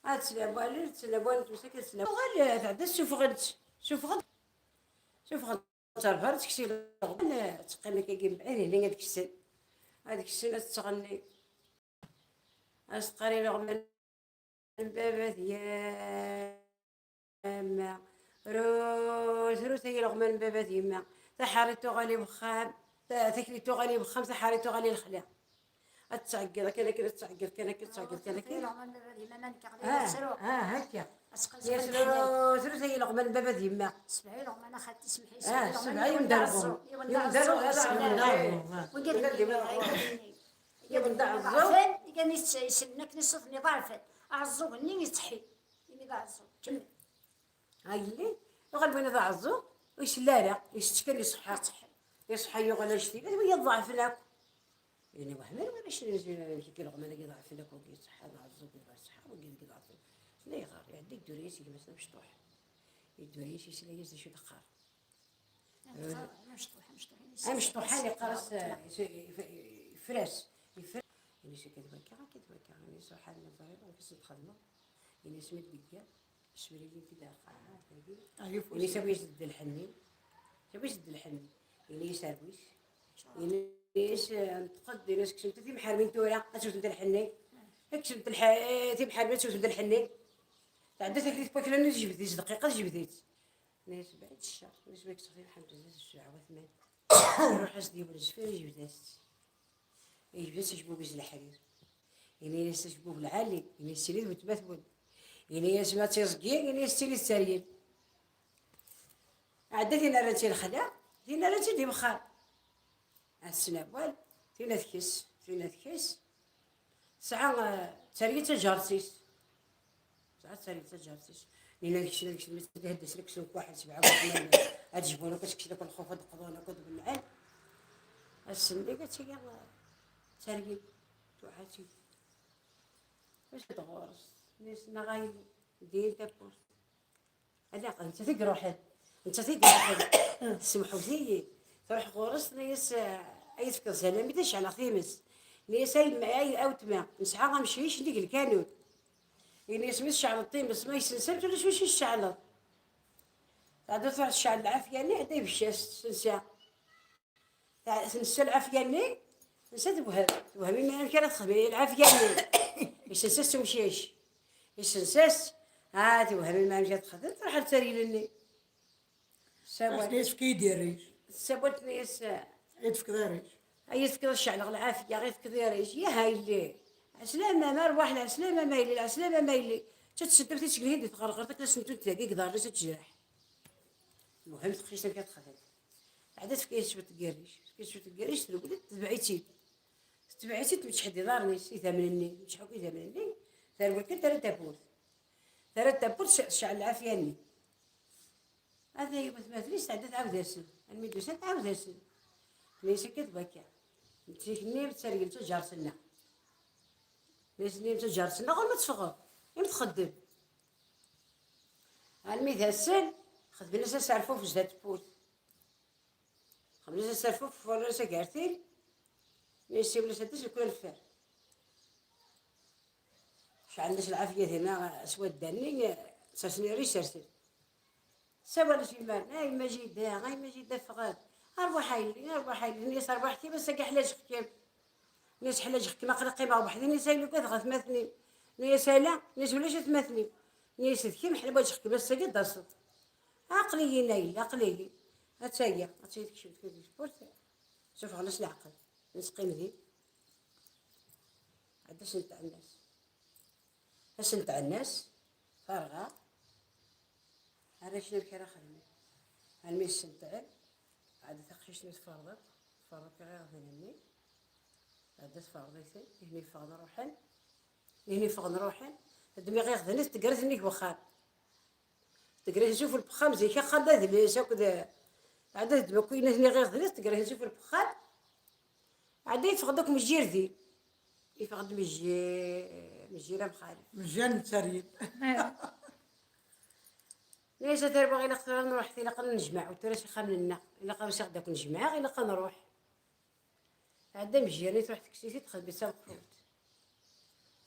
Ad tlawal, tlawal, tusa-k ad tlawal. Tuɣal, tɛedda, ssufɣen-tt, ssufɣen-tt. Ssufɣen-tt ɣer berra, tekcem ileɣman, teqqim akkagi mebɛid, ihi ad ksen. Ad ksen, ad tettɣenni. Ad s-teqqar ileɣman n baba d yemma. Rut, rut ay ileɣman n baba d yemma. Taḥeṛṛit tuɣal i wexxam, ta-, taklit tuɣal i wexxam, taḥeṛṛit tuɣal i lexla. Ad tettɛeggiḍ kan akken, ad tettɛeggiḍ kan akken, ad tettɛeggiḍ kan akken. Ileɣman n baba d yemma, ma nekk ɣli Ah, yettru. Ah, akka. Ad tqelseɣ Yes, lḥenni. Rut, rut ay ileɣman n baba d yemma. Sebɛa ileɣman a xalti, semḥ-iyi, Ah, sebɛa ileɣman sebɛa yiwen d aɛeẓẓug. Yiwen d aɛeẓẓug, ah, sebɛa yiwen d aɛeẓẓug. Wigi d Yiwen d aɛeẓẓug. Iḍeɛfen, igan yesellen akken i ṣṣut-nni ḍeɛfen. Aɛeẓẓug-nni yettḥi. Imi d aɛeẓẓug. Kemmel. Ha yelli, uɣal win d aɛeẓẓug, ur isell ara, isett kan iṣeḥḥa. Iṣeḥḥa. Iṣeḥḥa yuɣal anect-ila, d wiyaḍ ḍeɛfen akk. Ini wehman wala acu n ileɣman-agi ḍeɛfen akk, wagi iṣeḥḥa d aɛeẓẓug, wagi iṣeḥḥa, wagi deg ḍeɛfen. Layɣer, iɛedda idduri-as gma-s d amecṭuḥ. Idduri-as, yesla-as d acu i d-teqqar. Amecṭuḥ, amecṭuḥ, amecṭuḥ, ini-as amecṭuḥ-a yeqqar-as, eh, yef-, yefra-s, yefra-s. Ini-as akka d wakka, akka d wakka. Ini-as ruḥ ar ma ẓriɣ amek i s-txedmeḍ. Ini-as mi d-yegga, smir-iyi-t-id ar lqaɛa, tagi. Ah, yeffus. Ini-as awi-as-d lḥenni. Awi-as-d lḥenni. Ini-as arwi-s. Ini-as, eh, nṭeq-d, ini-as ksemt timḥermin tura, ad tewtemt lḥenni. Ksemt lḥ-, eh, timḥermin, ad tewtemt lḥenni. Tɛedda taklit n waklan, tejbed-itt dqiqa, tejbed-itt. Ini-as, bɛid ccer. Ini-as, ma yekkes ɣef lḥemd, zdat ccɛawat man. Iruḥ-as-d yiwen zfir, yejbed-as-tt. Yejbed-as ajbub-is leḥrir. Ini-as, ajbub lɛali. Ini-as, tili d weltma-twen. Ini-as, ma d tiẓgi, ini-as, tili d teryel. Ɛedda tin ara tt-ilexla, tin ara tt-id imxer. Ad tessen awal, tin ad tkes, tin ad tkes. Tesɛa, eh, tteryel taǧaret-is. Tesɛa tteryel taǧaret-is. Nina ad kecmen, ad kecmen, ad kecmen, ad kecmen, ad kecmen, ad jbun akk, ad kecmen akk lxuf, ad qḍun akk, ad bennɛen. Ass-nni ad tili, eh, tteryel, tuɛa-tt-id. Acu d ɣur-s? Nni-as, neɣ ay din tawwurt. Ala, nettat i iruḥen. Nettat i iruḥen. Semḥut-iyi. Truḥ ɣur-s, tenna-yas, "Ay tefkeḍ zzalami, ad ceɛleɣ times." Nni-yas, "Ay, ay, a weltma, nesɛa amcic, nnig lkanun." Ini-yas, "Mi tceɛleḍ times, ma yessensamt, ulac wacu tceɛleḍ." Tɛedda truḥ tceɛl lɛafya-nni, anda ibecc-as, tensa. Tɛ-, tensa lɛafya-nni, tensa tewhem. Tewhem imi amek ara texdem lɛafya-nni. Isensa-s umcic. Isensa-s, ah, tewhem imi amek ara texdem, truḥ ar tteryel-nni. Sawal. Asmi yefka-yi-d irric. Tessawal tenna-yas, I tefkeḍ arij. Ay tefkeḍ, ceɛleɣ lɛafya, ay tefkeḍ arij, yah a yelli. Ɛeslama, ma rwaḥ, lɛeslama ma yelli, lɛeslama ma yelli. Čča tseddem tisegnihin di tɣerɣert akken ad sent-tunt dagi deg iḍarren-is ad tejreḥ. Lmuhim teqcict amek ad texdem. Ɛada tefka-yas cwiṭ n yirric, tefka-yas cwiṭ n yirric, trewwel-d, tetbeɛ-itt-id. Tetbeɛ-itt-id, tmeččeḥ-d iḍarren-is, idammen-nni, tmeččeḥ akk idammen-nni, terwel kan terra tawwurt. Terra tawwurt, tce- tceɛl lɛafya-nni. Ata yiwet ma tlis tɛedda tɛawed-asen. Almi d-usan tɛawed-asen. Tenna-yas akka d wakka. Nettik-nni tettargel d taǧart-nneɣ. Tenna-yas-nni d taǧart-nneɣ ɣur ma teffɣeḍ. Imi txeddem. Almi d ass-n, xedmen-as aserfuf zdat tewwurt. Xedmen-as aserfuf, ferren-as agertil. Mi yessiwel-as addis, nekk ula neffer. Ceɛlen-as lɛafya dinna s wadda-nni, sersen irri sersen. Sawal-as yemma, a yemma jida, a yemma jida ffɣet. Arwaḥ a yelli, arwaḥ a yelli, tenna-yas arwaḥ kemm, ass-agi ḥlaǧeɣ kemm. Tenna-yas ḥlaǧeɣ kemm, aql-i qqimeɣ weḥd-i, tenna-yas a yelli ugadeɣ atmaten-iw. Tenna-yas ala, tenna-yas ulac atmaten-iw. Tenna-yas d kemm, ḥlaǧeɣ kemm, ass-agi d-taseḍ. Aql-iyi a yelli, aql-iyi. Attaya, attaya tekcem tkut di tewwurt, sufɣen-as leɛqel. Nesqim din. Ɛedda asen tɛennas. Asen tɛennas, terɣa. Arrac amek ara xedmen. Almi yessenteɛel, ɛedda taqcict-nni tferḍ akk, tferḍ akk iɣiɣden-nni. Ɛedda tferḍ-iten, ihen iffɣen ruḥen. Ihen iffɣen ruḥen, teddem iɣiɣden-is, teggra-ten nnig wexxam. Teggra-ten sufell n wexxam, zik axxam d adlis akked, ɛedda teddem akk iyen-nni iɣiɣden-is, teggra-ten sufell n wexxam. Ɛedda yeffeɣ-d akk mejjir din. Yeffeɣ-d mejjir, mejjir amxalef. Mejjir n tteryel. Nniɣ-as a tarwa, ilaq tura nruḥ, ilaq ad nejmeɛ, ur tura s ixxamen-nneɣ, ilaq ad usiɣ-d akk nejmeɛ, ilaq ad nruḥ. Ɛedda mejjir-nni, truḥ tekkes-it-id, texdem-it d tameqfult.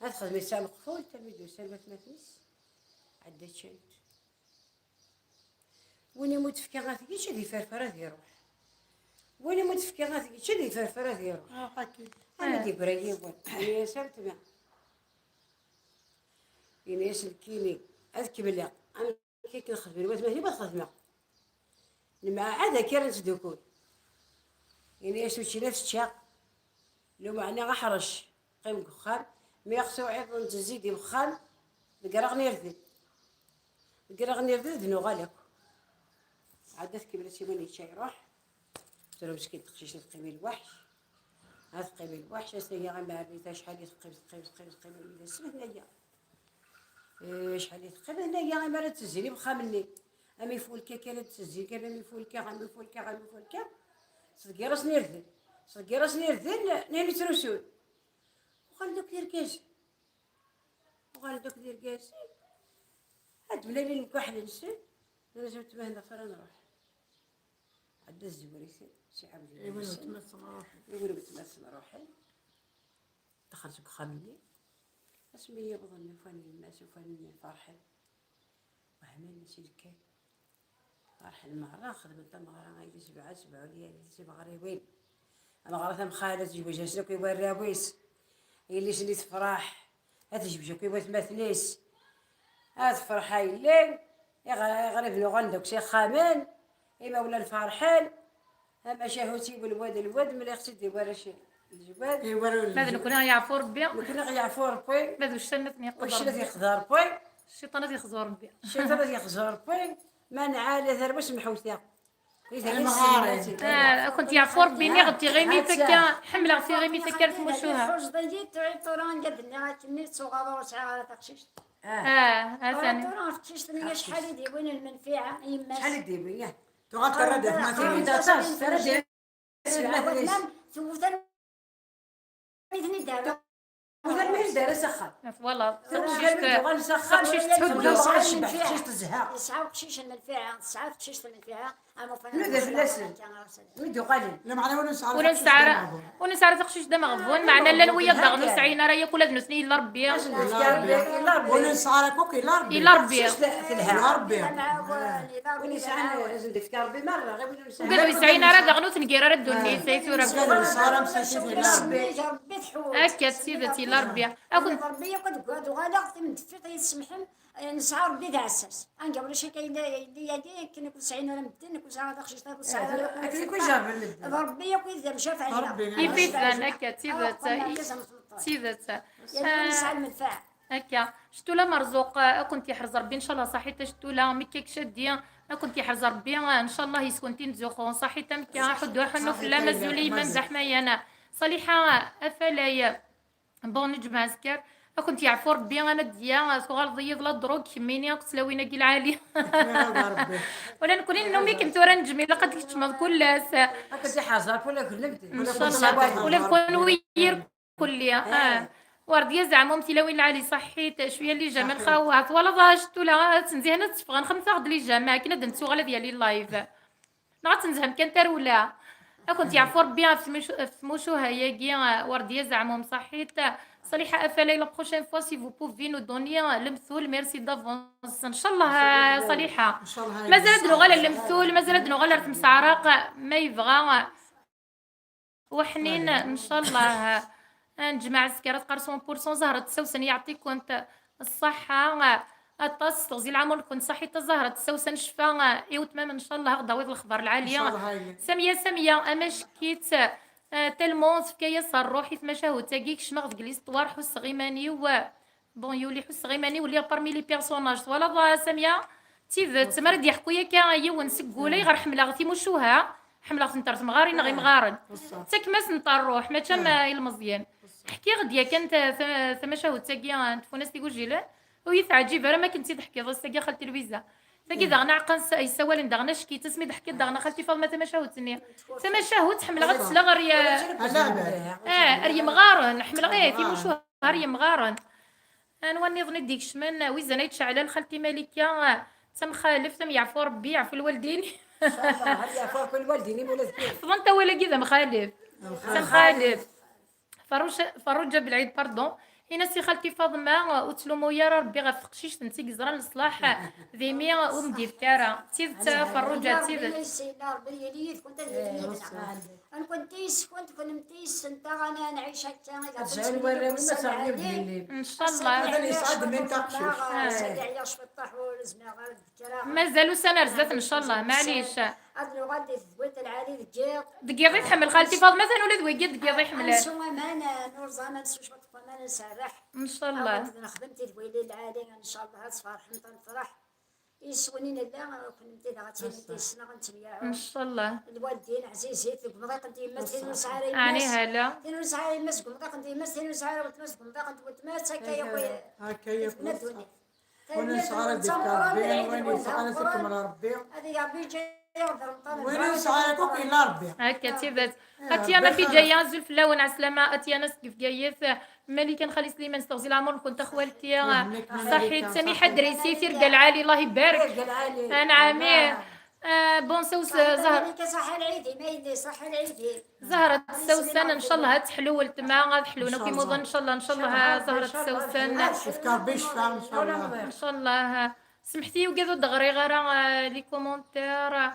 Ad texdem-it d tameqfult, almi d-usan watmaten-is, ɛedda ččan-t. Win i mu d-tefka ad t-yečč, ad iferfer ad iruḥ. Win i mu d-tefka ad t-yečč, ad iferfer ad iruḥ. Ruḥ akin. Almi d-yeggra yiwen, yenna-yas a weltma. Yenna-yas nekkini ad kemmleɣ. Amek akken xedmen watmaten-iw ad xedmeɣ. Nemɛahad akka ara nettdukul. Yenna-yas učči la tečča. Lumeɛna aḥrec, qqim deg uxxam. Mi ɣ-tuɛiḍ nettezzi di wexxam, ḍeggreɣ irden. Ḍeggreɣ irden d nuɣal akk. Ɛedda tkemmel-as i win yečča iruḥ. Tura meskin teqcict ad teqqim i lweḥc. Ad teqqim i lweḥc, ass-agi imeɛrrit acḥal i teqqim, teqqim, teqqim, teqqim, armi d ass-n, tenna-yi. Eh, acḥal i teqqim, tenna-yi, imi ara d-tezzin i wexxam-nni. Am ifulka kan ad d-tezzin kan, am ifulka, am ifulka, am ifulka. Sḍeggir-asen irden. Sḍeggir-asen irden, nnan ittrusun. Uɣalen-d akk d irgazen. Uɣalen-d akk d irgazen. Ad d-mlalin lkaḥel-nsen. Nnan-as, weltma, tura nruḥ. Ɛedda tezwar-iten, si ɛawed iman-nsen. Iwin weltma-tsen ruḥen. Daxel seg uxxam-nni. Asmi yewwḍen ufan yemma-s, ufan ferḥen. Wehmen, mačči d kan. Ferḥen merra, xedmen tameɣra, ay di sebɛa, sebɛa ulyan, ay di timeɣriwin. Ameɣra tamxaleft, tejwej-asen akk i warraw-is. Yelli-s-nni tefreḥ, ad tejbej akk i watmaten-is. Ad tefreḥ a yelli, iɣ- iɣriben uɣalen-d akk s ixxamen, imawlan ferḥen. Amacahut-iw lwad lwad, mliɣ-tt-id i warrac lwad. Ma d nekkni ad yeɛfu Rebbi. Nekkni ad yeɛfu Rebbi. Ma d uccen ad ten-yeqḍu Rebbi. Uccen ad yeqḍu Rebbi. Cciṭan ad yexzu Rebbi. Cciṭan ad yexzu Rebbi. Ma nɛala tarwa semḥut-aɣ. Ad kent-yeɛfu Rebbi, nniɣ-d tiɣimit akka, ḥemmleɣ tiɣimit akka ar tmucuha. Tḥucceḍ-iyi, tura anga d-nniɣ akkenni ttuɣaḍ ur sɛiɣ ara taqcict. Ah, atan. Tura taqcict-nni acḥal i d-yewwin n lmenfiɛa i yemma-s. Acḥal i d-yewwin, yah. Tuɣal terra-d atmaten. Terra-d atmaten. Tewwet armi ten-id-terra. Wala, taqcict, taqcict tḥuddu. Yesɛa uqcic n lmenfiɛa, tesɛa teqcict n lmenfiɛa, am ufan. Nuda fell-asen. Mi d-uɣalen. Ur nesɛa ara, ur nesɛa ara taqcict d ameɣbun, meɛna llan wiyaḍ daɣen ur sɛin ara yakk ula d nutni, yella Rebbi. Ur nesɛa ara akk, yella Rebbi. Yella Rebbi. Yella Rebbi. Win yesɛan, ad sen-d-yefk Ṛebbi merra, ɣir win ur nesɛi. Ugad ur yesɛin ara daɣen ur tengir ara ddunit ay tura. Ur nesɛi ara amsakit ila Ṛebbi. Akka d tidet ila Ṛebbi. Ad ken- Ṛebbi yakk ad uɣaleɣ timdeffirt ay tsemḥem. Nesɛa Ṛebbi d aɛessas. Anga ulac akka yella yella yagi akken ur sɛin ara medden, ur sɛiɣ ara taqcict, ur sɛiɣ ara Akken i ku-ijerrben medden. D Ṛebbi yakk i d amcafeɛ. Ṛebbi. Yif-iten akka d tidet. D tidet. Yal win yesɛa lmenfaɛa. Akka. Ctula Merzuq, ad kent-yeḥrez Ṛebbi ncallah. Ṣaḥit a Ctula, mi k-ikcadi, ad kent-yeḥrez Ṛebbi ncallah, yes-kent i nettzuxxu. Ṣaḥit a Mekka, aḥuddu aḥunnu fell-am, azul i yemma n Zaḥmayan. Ṣaliḥa Afalay, bon neǧmeɛ azekka. Ad kent-yeɛfu Ṛebbi a Nadya, tuɣaleḍ-iyi d la drogue kemmini akk tlawin-agi lɛali. Ṛebbi. Ula nekkni nennum-ikem tura neǧmeɛ, ilaq ad tkeččmeḍ kul ass. Akka d iḥaẓer kul akken lemdi. Ncallah. Ula d kunwi yir kulli. Ah. Werdiya zeɛma um tilawin lɛali ṣaḥit, cwiya n lijama nxawat. Twalaḍ a Ctula, ad tt-nzihen ad tt-ffɣen, xemsaɣ-d lijama akken ad d-nettuɣal ad yali live. Neɣ ad tt-nezhem kan tarewla. Ad kent-yeɛfu Ṛebbi ɣef tmucu-, ɣef tmucuha-agi, ah, Werdiya zeɛma um ṣaḥit. Ṣaliḥa Afalay, la prochaine fois si vous pouvez nous donner lemtul, merci d'avance. Ncallah a Ṣaliḥa. Mazal ad nuɣal ar lemtul, mazal ad nuɣal ar temseɛraq, ma yebɣa Weḥnin ncallah. Ad neǧmeɛ azekka, ad teqqar cent pour cent Zahra Tessawsen, yeɛṭi-kent ṣṣeḥḥa. Aṭas s teɣzi lɛamur-nkent, ṣaḥit a Zahra Tessawsen, ccfa i wetmam ncallah, ad aɣ-d-tawiḍ lexbar lɛali. Samya, Samya, amack-itt, eh, tellement tefka-yas ṛṛuḥ i tmacahut-agi, kecmeɣ deg l'histoire, ḥusseɣ iman-iw. Bon, yuli ḥusseɣ iman-iw lliɣ parmi les personnages. Twalaḍ a Samya? D tidet, mi ara d-yeḥku akka yiwen seg wul, ayɣer ḥemmleɣ timucuha, ḥemmleɣ-tent ar temɣarin neɣ imɣaren. Ttakm-asent ṛṛuḥ, mačči am ilmeẓyen. Ḥkiɣ-d yakan ta-, ta-, tamacahut-agi n tfunast igujilen, ur yi-teɛǧib ara ma akken tt-id-teḥkiḍ ass-agi a xalti Lwiza. Tagi daɣen aɛeqqa yessawalen daɣen ack-itt, asmi d-ḥkiɣ daɣen a xalti Faḍma tamacahut-nni. Tamacahut ḥemmleɣ ad tt-sleɣ ar y-, ah, ar yemɣaren, ḥemmleɣ, eh, timucuha ar yemɣaren. Anwa nniḍen i d-ikecmen? Wizan ay d-ceɛlen xalti Malika, d tamxaleft, am yeɛfu Ṛebbi, yeɛfu lwaldin. Ncallah ad yeɛfu ɣef lwaldin-im ula d kul. Ḥefḍent awal-agi d amxalef. D tamxaleft. Ferruǧa, Ferruǧa Belɛid, pardon. Ini-as i xalti Faḍma, ur ttlumu ara Ṛebbi ɣef teqcict n tt-i yeẓran leṣlaḥ d imi ur m-d-yefki ara. D tidet a Ferruǧa, d tidet. Ṛebbi yili yid-kent ad yili yid-neɣ. Nekkenti yes-kent, kennemti yes-nteɣ, ad nɛic akka. Ad sɛin warraw-im, ad sɛin yebdilin. Ncallah. Ad yesɛedmin taqcict. Sɛiɣ cwiṭṭaḥ ur zmireɣ ara ad d-kkreɣ. Mazal ussan ar zdat ncallah, maɛlic. Ad nuɣal di tedwilt lɛali deg yiḍ. Deg yiḍ i tḥemmel xalti Faḍma, atan ula d wigi deg yiḍ i ḥemmlen. Ad nsew aman, ad nurẓ aman, ad nsew cwiṭ n waman, ad nserreḥ. Ncallah. Ad nexdem tidwilin lɛali, ncallah ad tferḥem, ad nefreḥ. Yes-wen i nella, kennemti daɣ ad tilimt yes-neɣ, ad nettemyaɛu. Ncallah. Lwaldin ɛzizit, deg umḍiq n tyemmat, tin ur nesɛi ara Ɛni yemma-s. Hala. Tin ur nesɛi ara yemma-s deg umḍiq n tyemmat, tin ur nesɛi ara weltma-s deg umḍiq n weltma-s, akka yakk. Akka yakk. Tebna ddunit. Win ur nesɛi ara d-yefk Ṛebbi, win ur nesɛi ara d-yekmel Ṛebbi. Ad yaɣ Ṛebbi ǧǧay-aɣ d Ṛemḍan. Win ur nesɛi ara akk yella Ṛebbi. Akka d tidet. Atyana Bidjaya, azul fell-awen, ɛeslama. Atyana seg Bgayet. Malika n Xali Sliman, s teɣzi lɛemr-nkent a xwalti. Ṣaḥit. Samiḥa Drissi, tirga lɛali, Allah ibarek. Anɛami. Ah, bon, Sawsan, Zahra. Malika, ṣaḥa lɛid-im, a yelli, ṣaḥa lɛid-im. Zahra Tessawsan, ncallah ad teḥlu weltma, ad ḥlun akk imuḍan, ncallah, ncallah, Zahra Tessawsan. Yefka Ṛebbi ccfa, ncallah. Ncallah. Semḥet-iyi, ugad ur d-ɣriɣ ara, ah, les commentaires.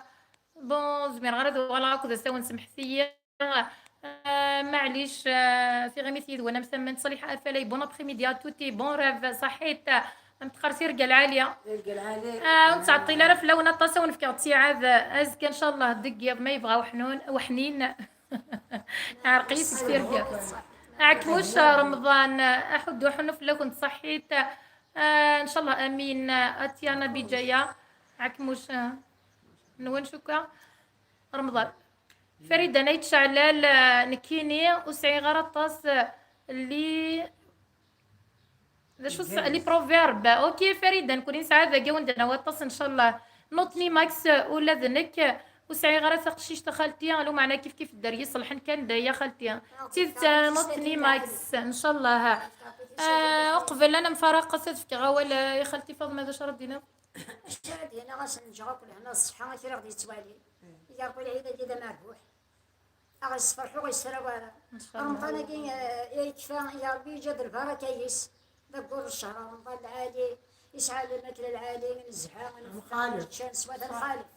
Bon, zmireɣ ara ad uɣaleɣ akked asawen, semḥet-iyi. Ah, maɛlic, ah, tiɣimit yid-wen am tamemt. Ṣaliḥa Afalay, bon après-midi à toutes et bon rêve, ṣaḥit. Am tqersi, tirga lɛali. Tirga lɛali. Ah, ur nettɛeṭṭil ara fell-awen aṭas, ad wen-fkeɣ ttiɛad azekka, ncallah, deg yiḍ, ma yebɣa weḥnun, weḥnin. Ɛerq-iyi seg tirga. Ɛekmuc Remḍan, aḥuddu aḥunnu fell-akent, ṣaḥit. Ah, ncallah, amin. Atyana Bidjaya, Ɛekmuc, ah, nwen cukka. Remḍan. Farida Nayt Ceɛlal, ah, nekkini ur sɛiɣ ara aṭas, ah, li D acu s-, les proverbes. Ok, Farida, nekkni nesɛa dagi wanda nawa aṭas, ncallah. Nutni Max, ula d nekk, ur sɛiɣ ara taqcict a xalti, lameɛna kif kif dderya iṣelḥen kan d aya xalti. D tidet, nutni Max, ncallah. Ah, uqbel ad nemfaraq, ad fkeɣ awal, ah, i xalti Faḍma, d acu ara d-tiniḍ? Acu ara d-iniɣ, ad sen-ǧǧeɣ akk lehna d ṣṣeḥḥa i kra ɣ-d-yettwalin. Ya Ṛebbi, lɛid-agi d amerbuḥ. Ad ɣ-yessefreḥ, ur ɣ-yesraw ara. Ṛemḍan-agi, eh, yekfa, ya Ṛebbi, yeǧǧa-d lbaraka yis. D aggur n ccehr Ṛemḍan lɛali. Yesɛa lmakla lɛali, nezha, Mxalef. Nečča, neswa tamxalef.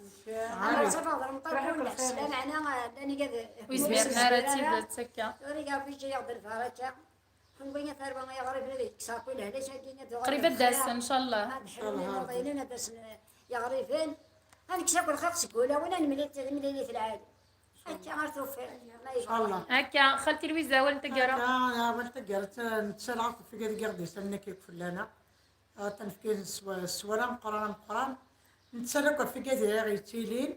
Ɛali. Ttafeɣ d remṭan kullec, s lameɛna llan igad. Ur yezmiren ara d tidet akka. Tura Rebbi yeǧǧa-yaɣ-d lbaraka. Ḥunwi a tarwa ay iɣriben ad yekkes akk lehlak-agi ad uɣalen. Qrib ad d-asen, ncallah. Ad ḥelmen imuḍinen ad d-asen yeɣriben. Ad nekkes akk lxiq seg wulawen, ad nemlil timlilit lɛali. Akka ar tuffiḍ. Ma yebɣa. Inchallah. Akka, xalti Lwiza, awal n taggara. Awal n taggara, nettarra ɣef wigad i ɣ-d-yesamen akka akk fell-aneɣ. Ad nefk s wawal ameqqran ameqqran. Nettarra akk ɣef wigad i ɣ-yettilin.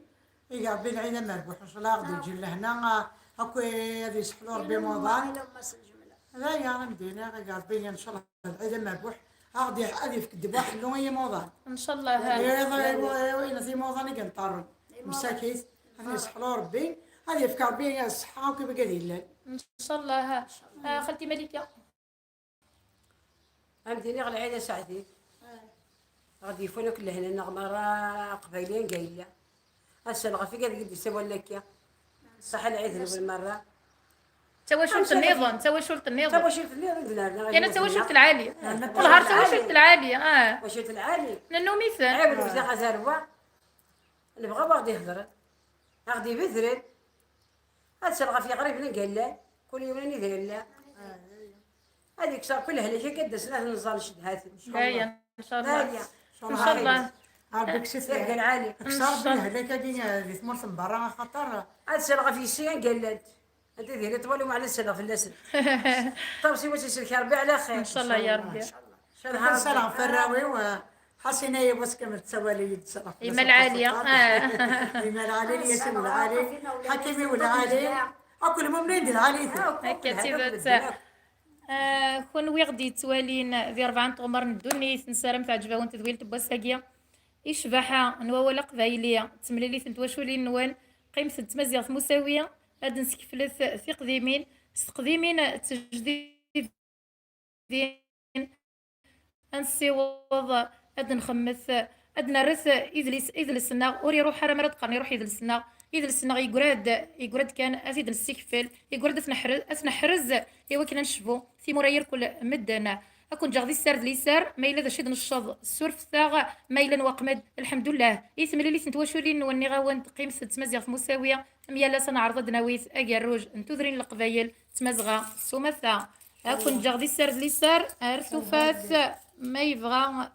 Ig Rebbi lɛid amerbuḥ, ncallah ad ɣ-d-yeǧǧ lehna, akk ad yesseḥlu Rebbi imuḍan. D aya am d-iniɣ, ig Rebbi ncallah lɛid amerbuḥ, ad ɣ-d-, ad yefk ddwa ḥellu i yimuḍan. Ncallah. Inat imuḍan i yenṭerren msakit, ad yesseḥlu Rebbi, ad yefk Rebbi ṣṣeḥḥa akk i wigad yellan. Ncallah. Ah, xalti Malika. Am d-iniɣ lɛid aseɛdi. Ɣ-d-yefwan akk lehna-nneɣ merra aqbayli anga yella. Ass-a ɣef wigad i d-yessawalen akka. Ṣaḥa lɛid-nwen merra. Tawacult nniḍen, tawacult nniḍen. Tawacult nniḍen d nerna. Yana tawacult lɛali. Wellah ar tawacult lɛali, ah. Tawacult lɛali. Nennum-iten. Ɛiwed wteɣ azarwa. Nebɣa wa ɣ-d-ihedren. A ɣ-d-ibedren. Ad sel ɣef yeɣriben anga llan. Kul yiwen anida yella. Ad ikkes ɣef lehlak akka d-asen ad nẓer ncedhat. Aya, ncallah. Aya. Ncallah. Rebbi kkes-it. Tirga lɛali. Kkes Rebbi lehlak-agi di tmurt n berra axaṭer. Ad sel ɣef yessi anga llant. Anta d yella twali umeɛna ad sel ɣef fell-asen. Ṭabsi wa s-iselk Rebbi ɛla xir. Ncallah ya Rebbi. Nsal ɣef warraw-iw, Ḥasina yiwwas kamel ttawali-yi-d s ɣef Yima lɛali, ah. Yima lɛali, Yasin lɛali, Ḥakimi lɛali, akk lmumnin di lɛali. Akka d tidet. Ah, kunwi ɣ-d-yettwalin di rebɛa n tɣemmar n ddunit, nessaram teɛǧeb-awen tedwilt n wass-agi. I ccbaḥa n wawal aqbayli d temlilit n twaculin-nwen, qqimet d tmaziɣt musawi, ad d-nsekflet tiqdimin s teqdimin d tejdidin. Ad nessiweḍ, ad nxemmet, ad nerret idles, idles-nneɣ ur iruḥ ara, mi ara d-qqaren iruḥ idles-nneɣ, idles-nneɣ yeggra-d, yeggra-d kan ad t-id-nessekfel, yeggra-d ad t-neḥrez, ad t-neḥrez i wakken ad necbu timura irkul medden. Ad ken-ǧǧeɣ di sser d liser, ma yella d acu i d-necceḍ, ssurfet-aɣ, ma yella n waqmed, lḥemdullah. I temlilit n twaculin-nwen, nniɣ-awen-d, qqimet d tmaziɣt musawi, am yal ass ad neɛreḍ ad d-nawi agerruj n tudrin n Leqbayel, d tmazɣa s umata. Ad ken-ǧǧeɣ di sser d liser, ar tufat, ma yebɣa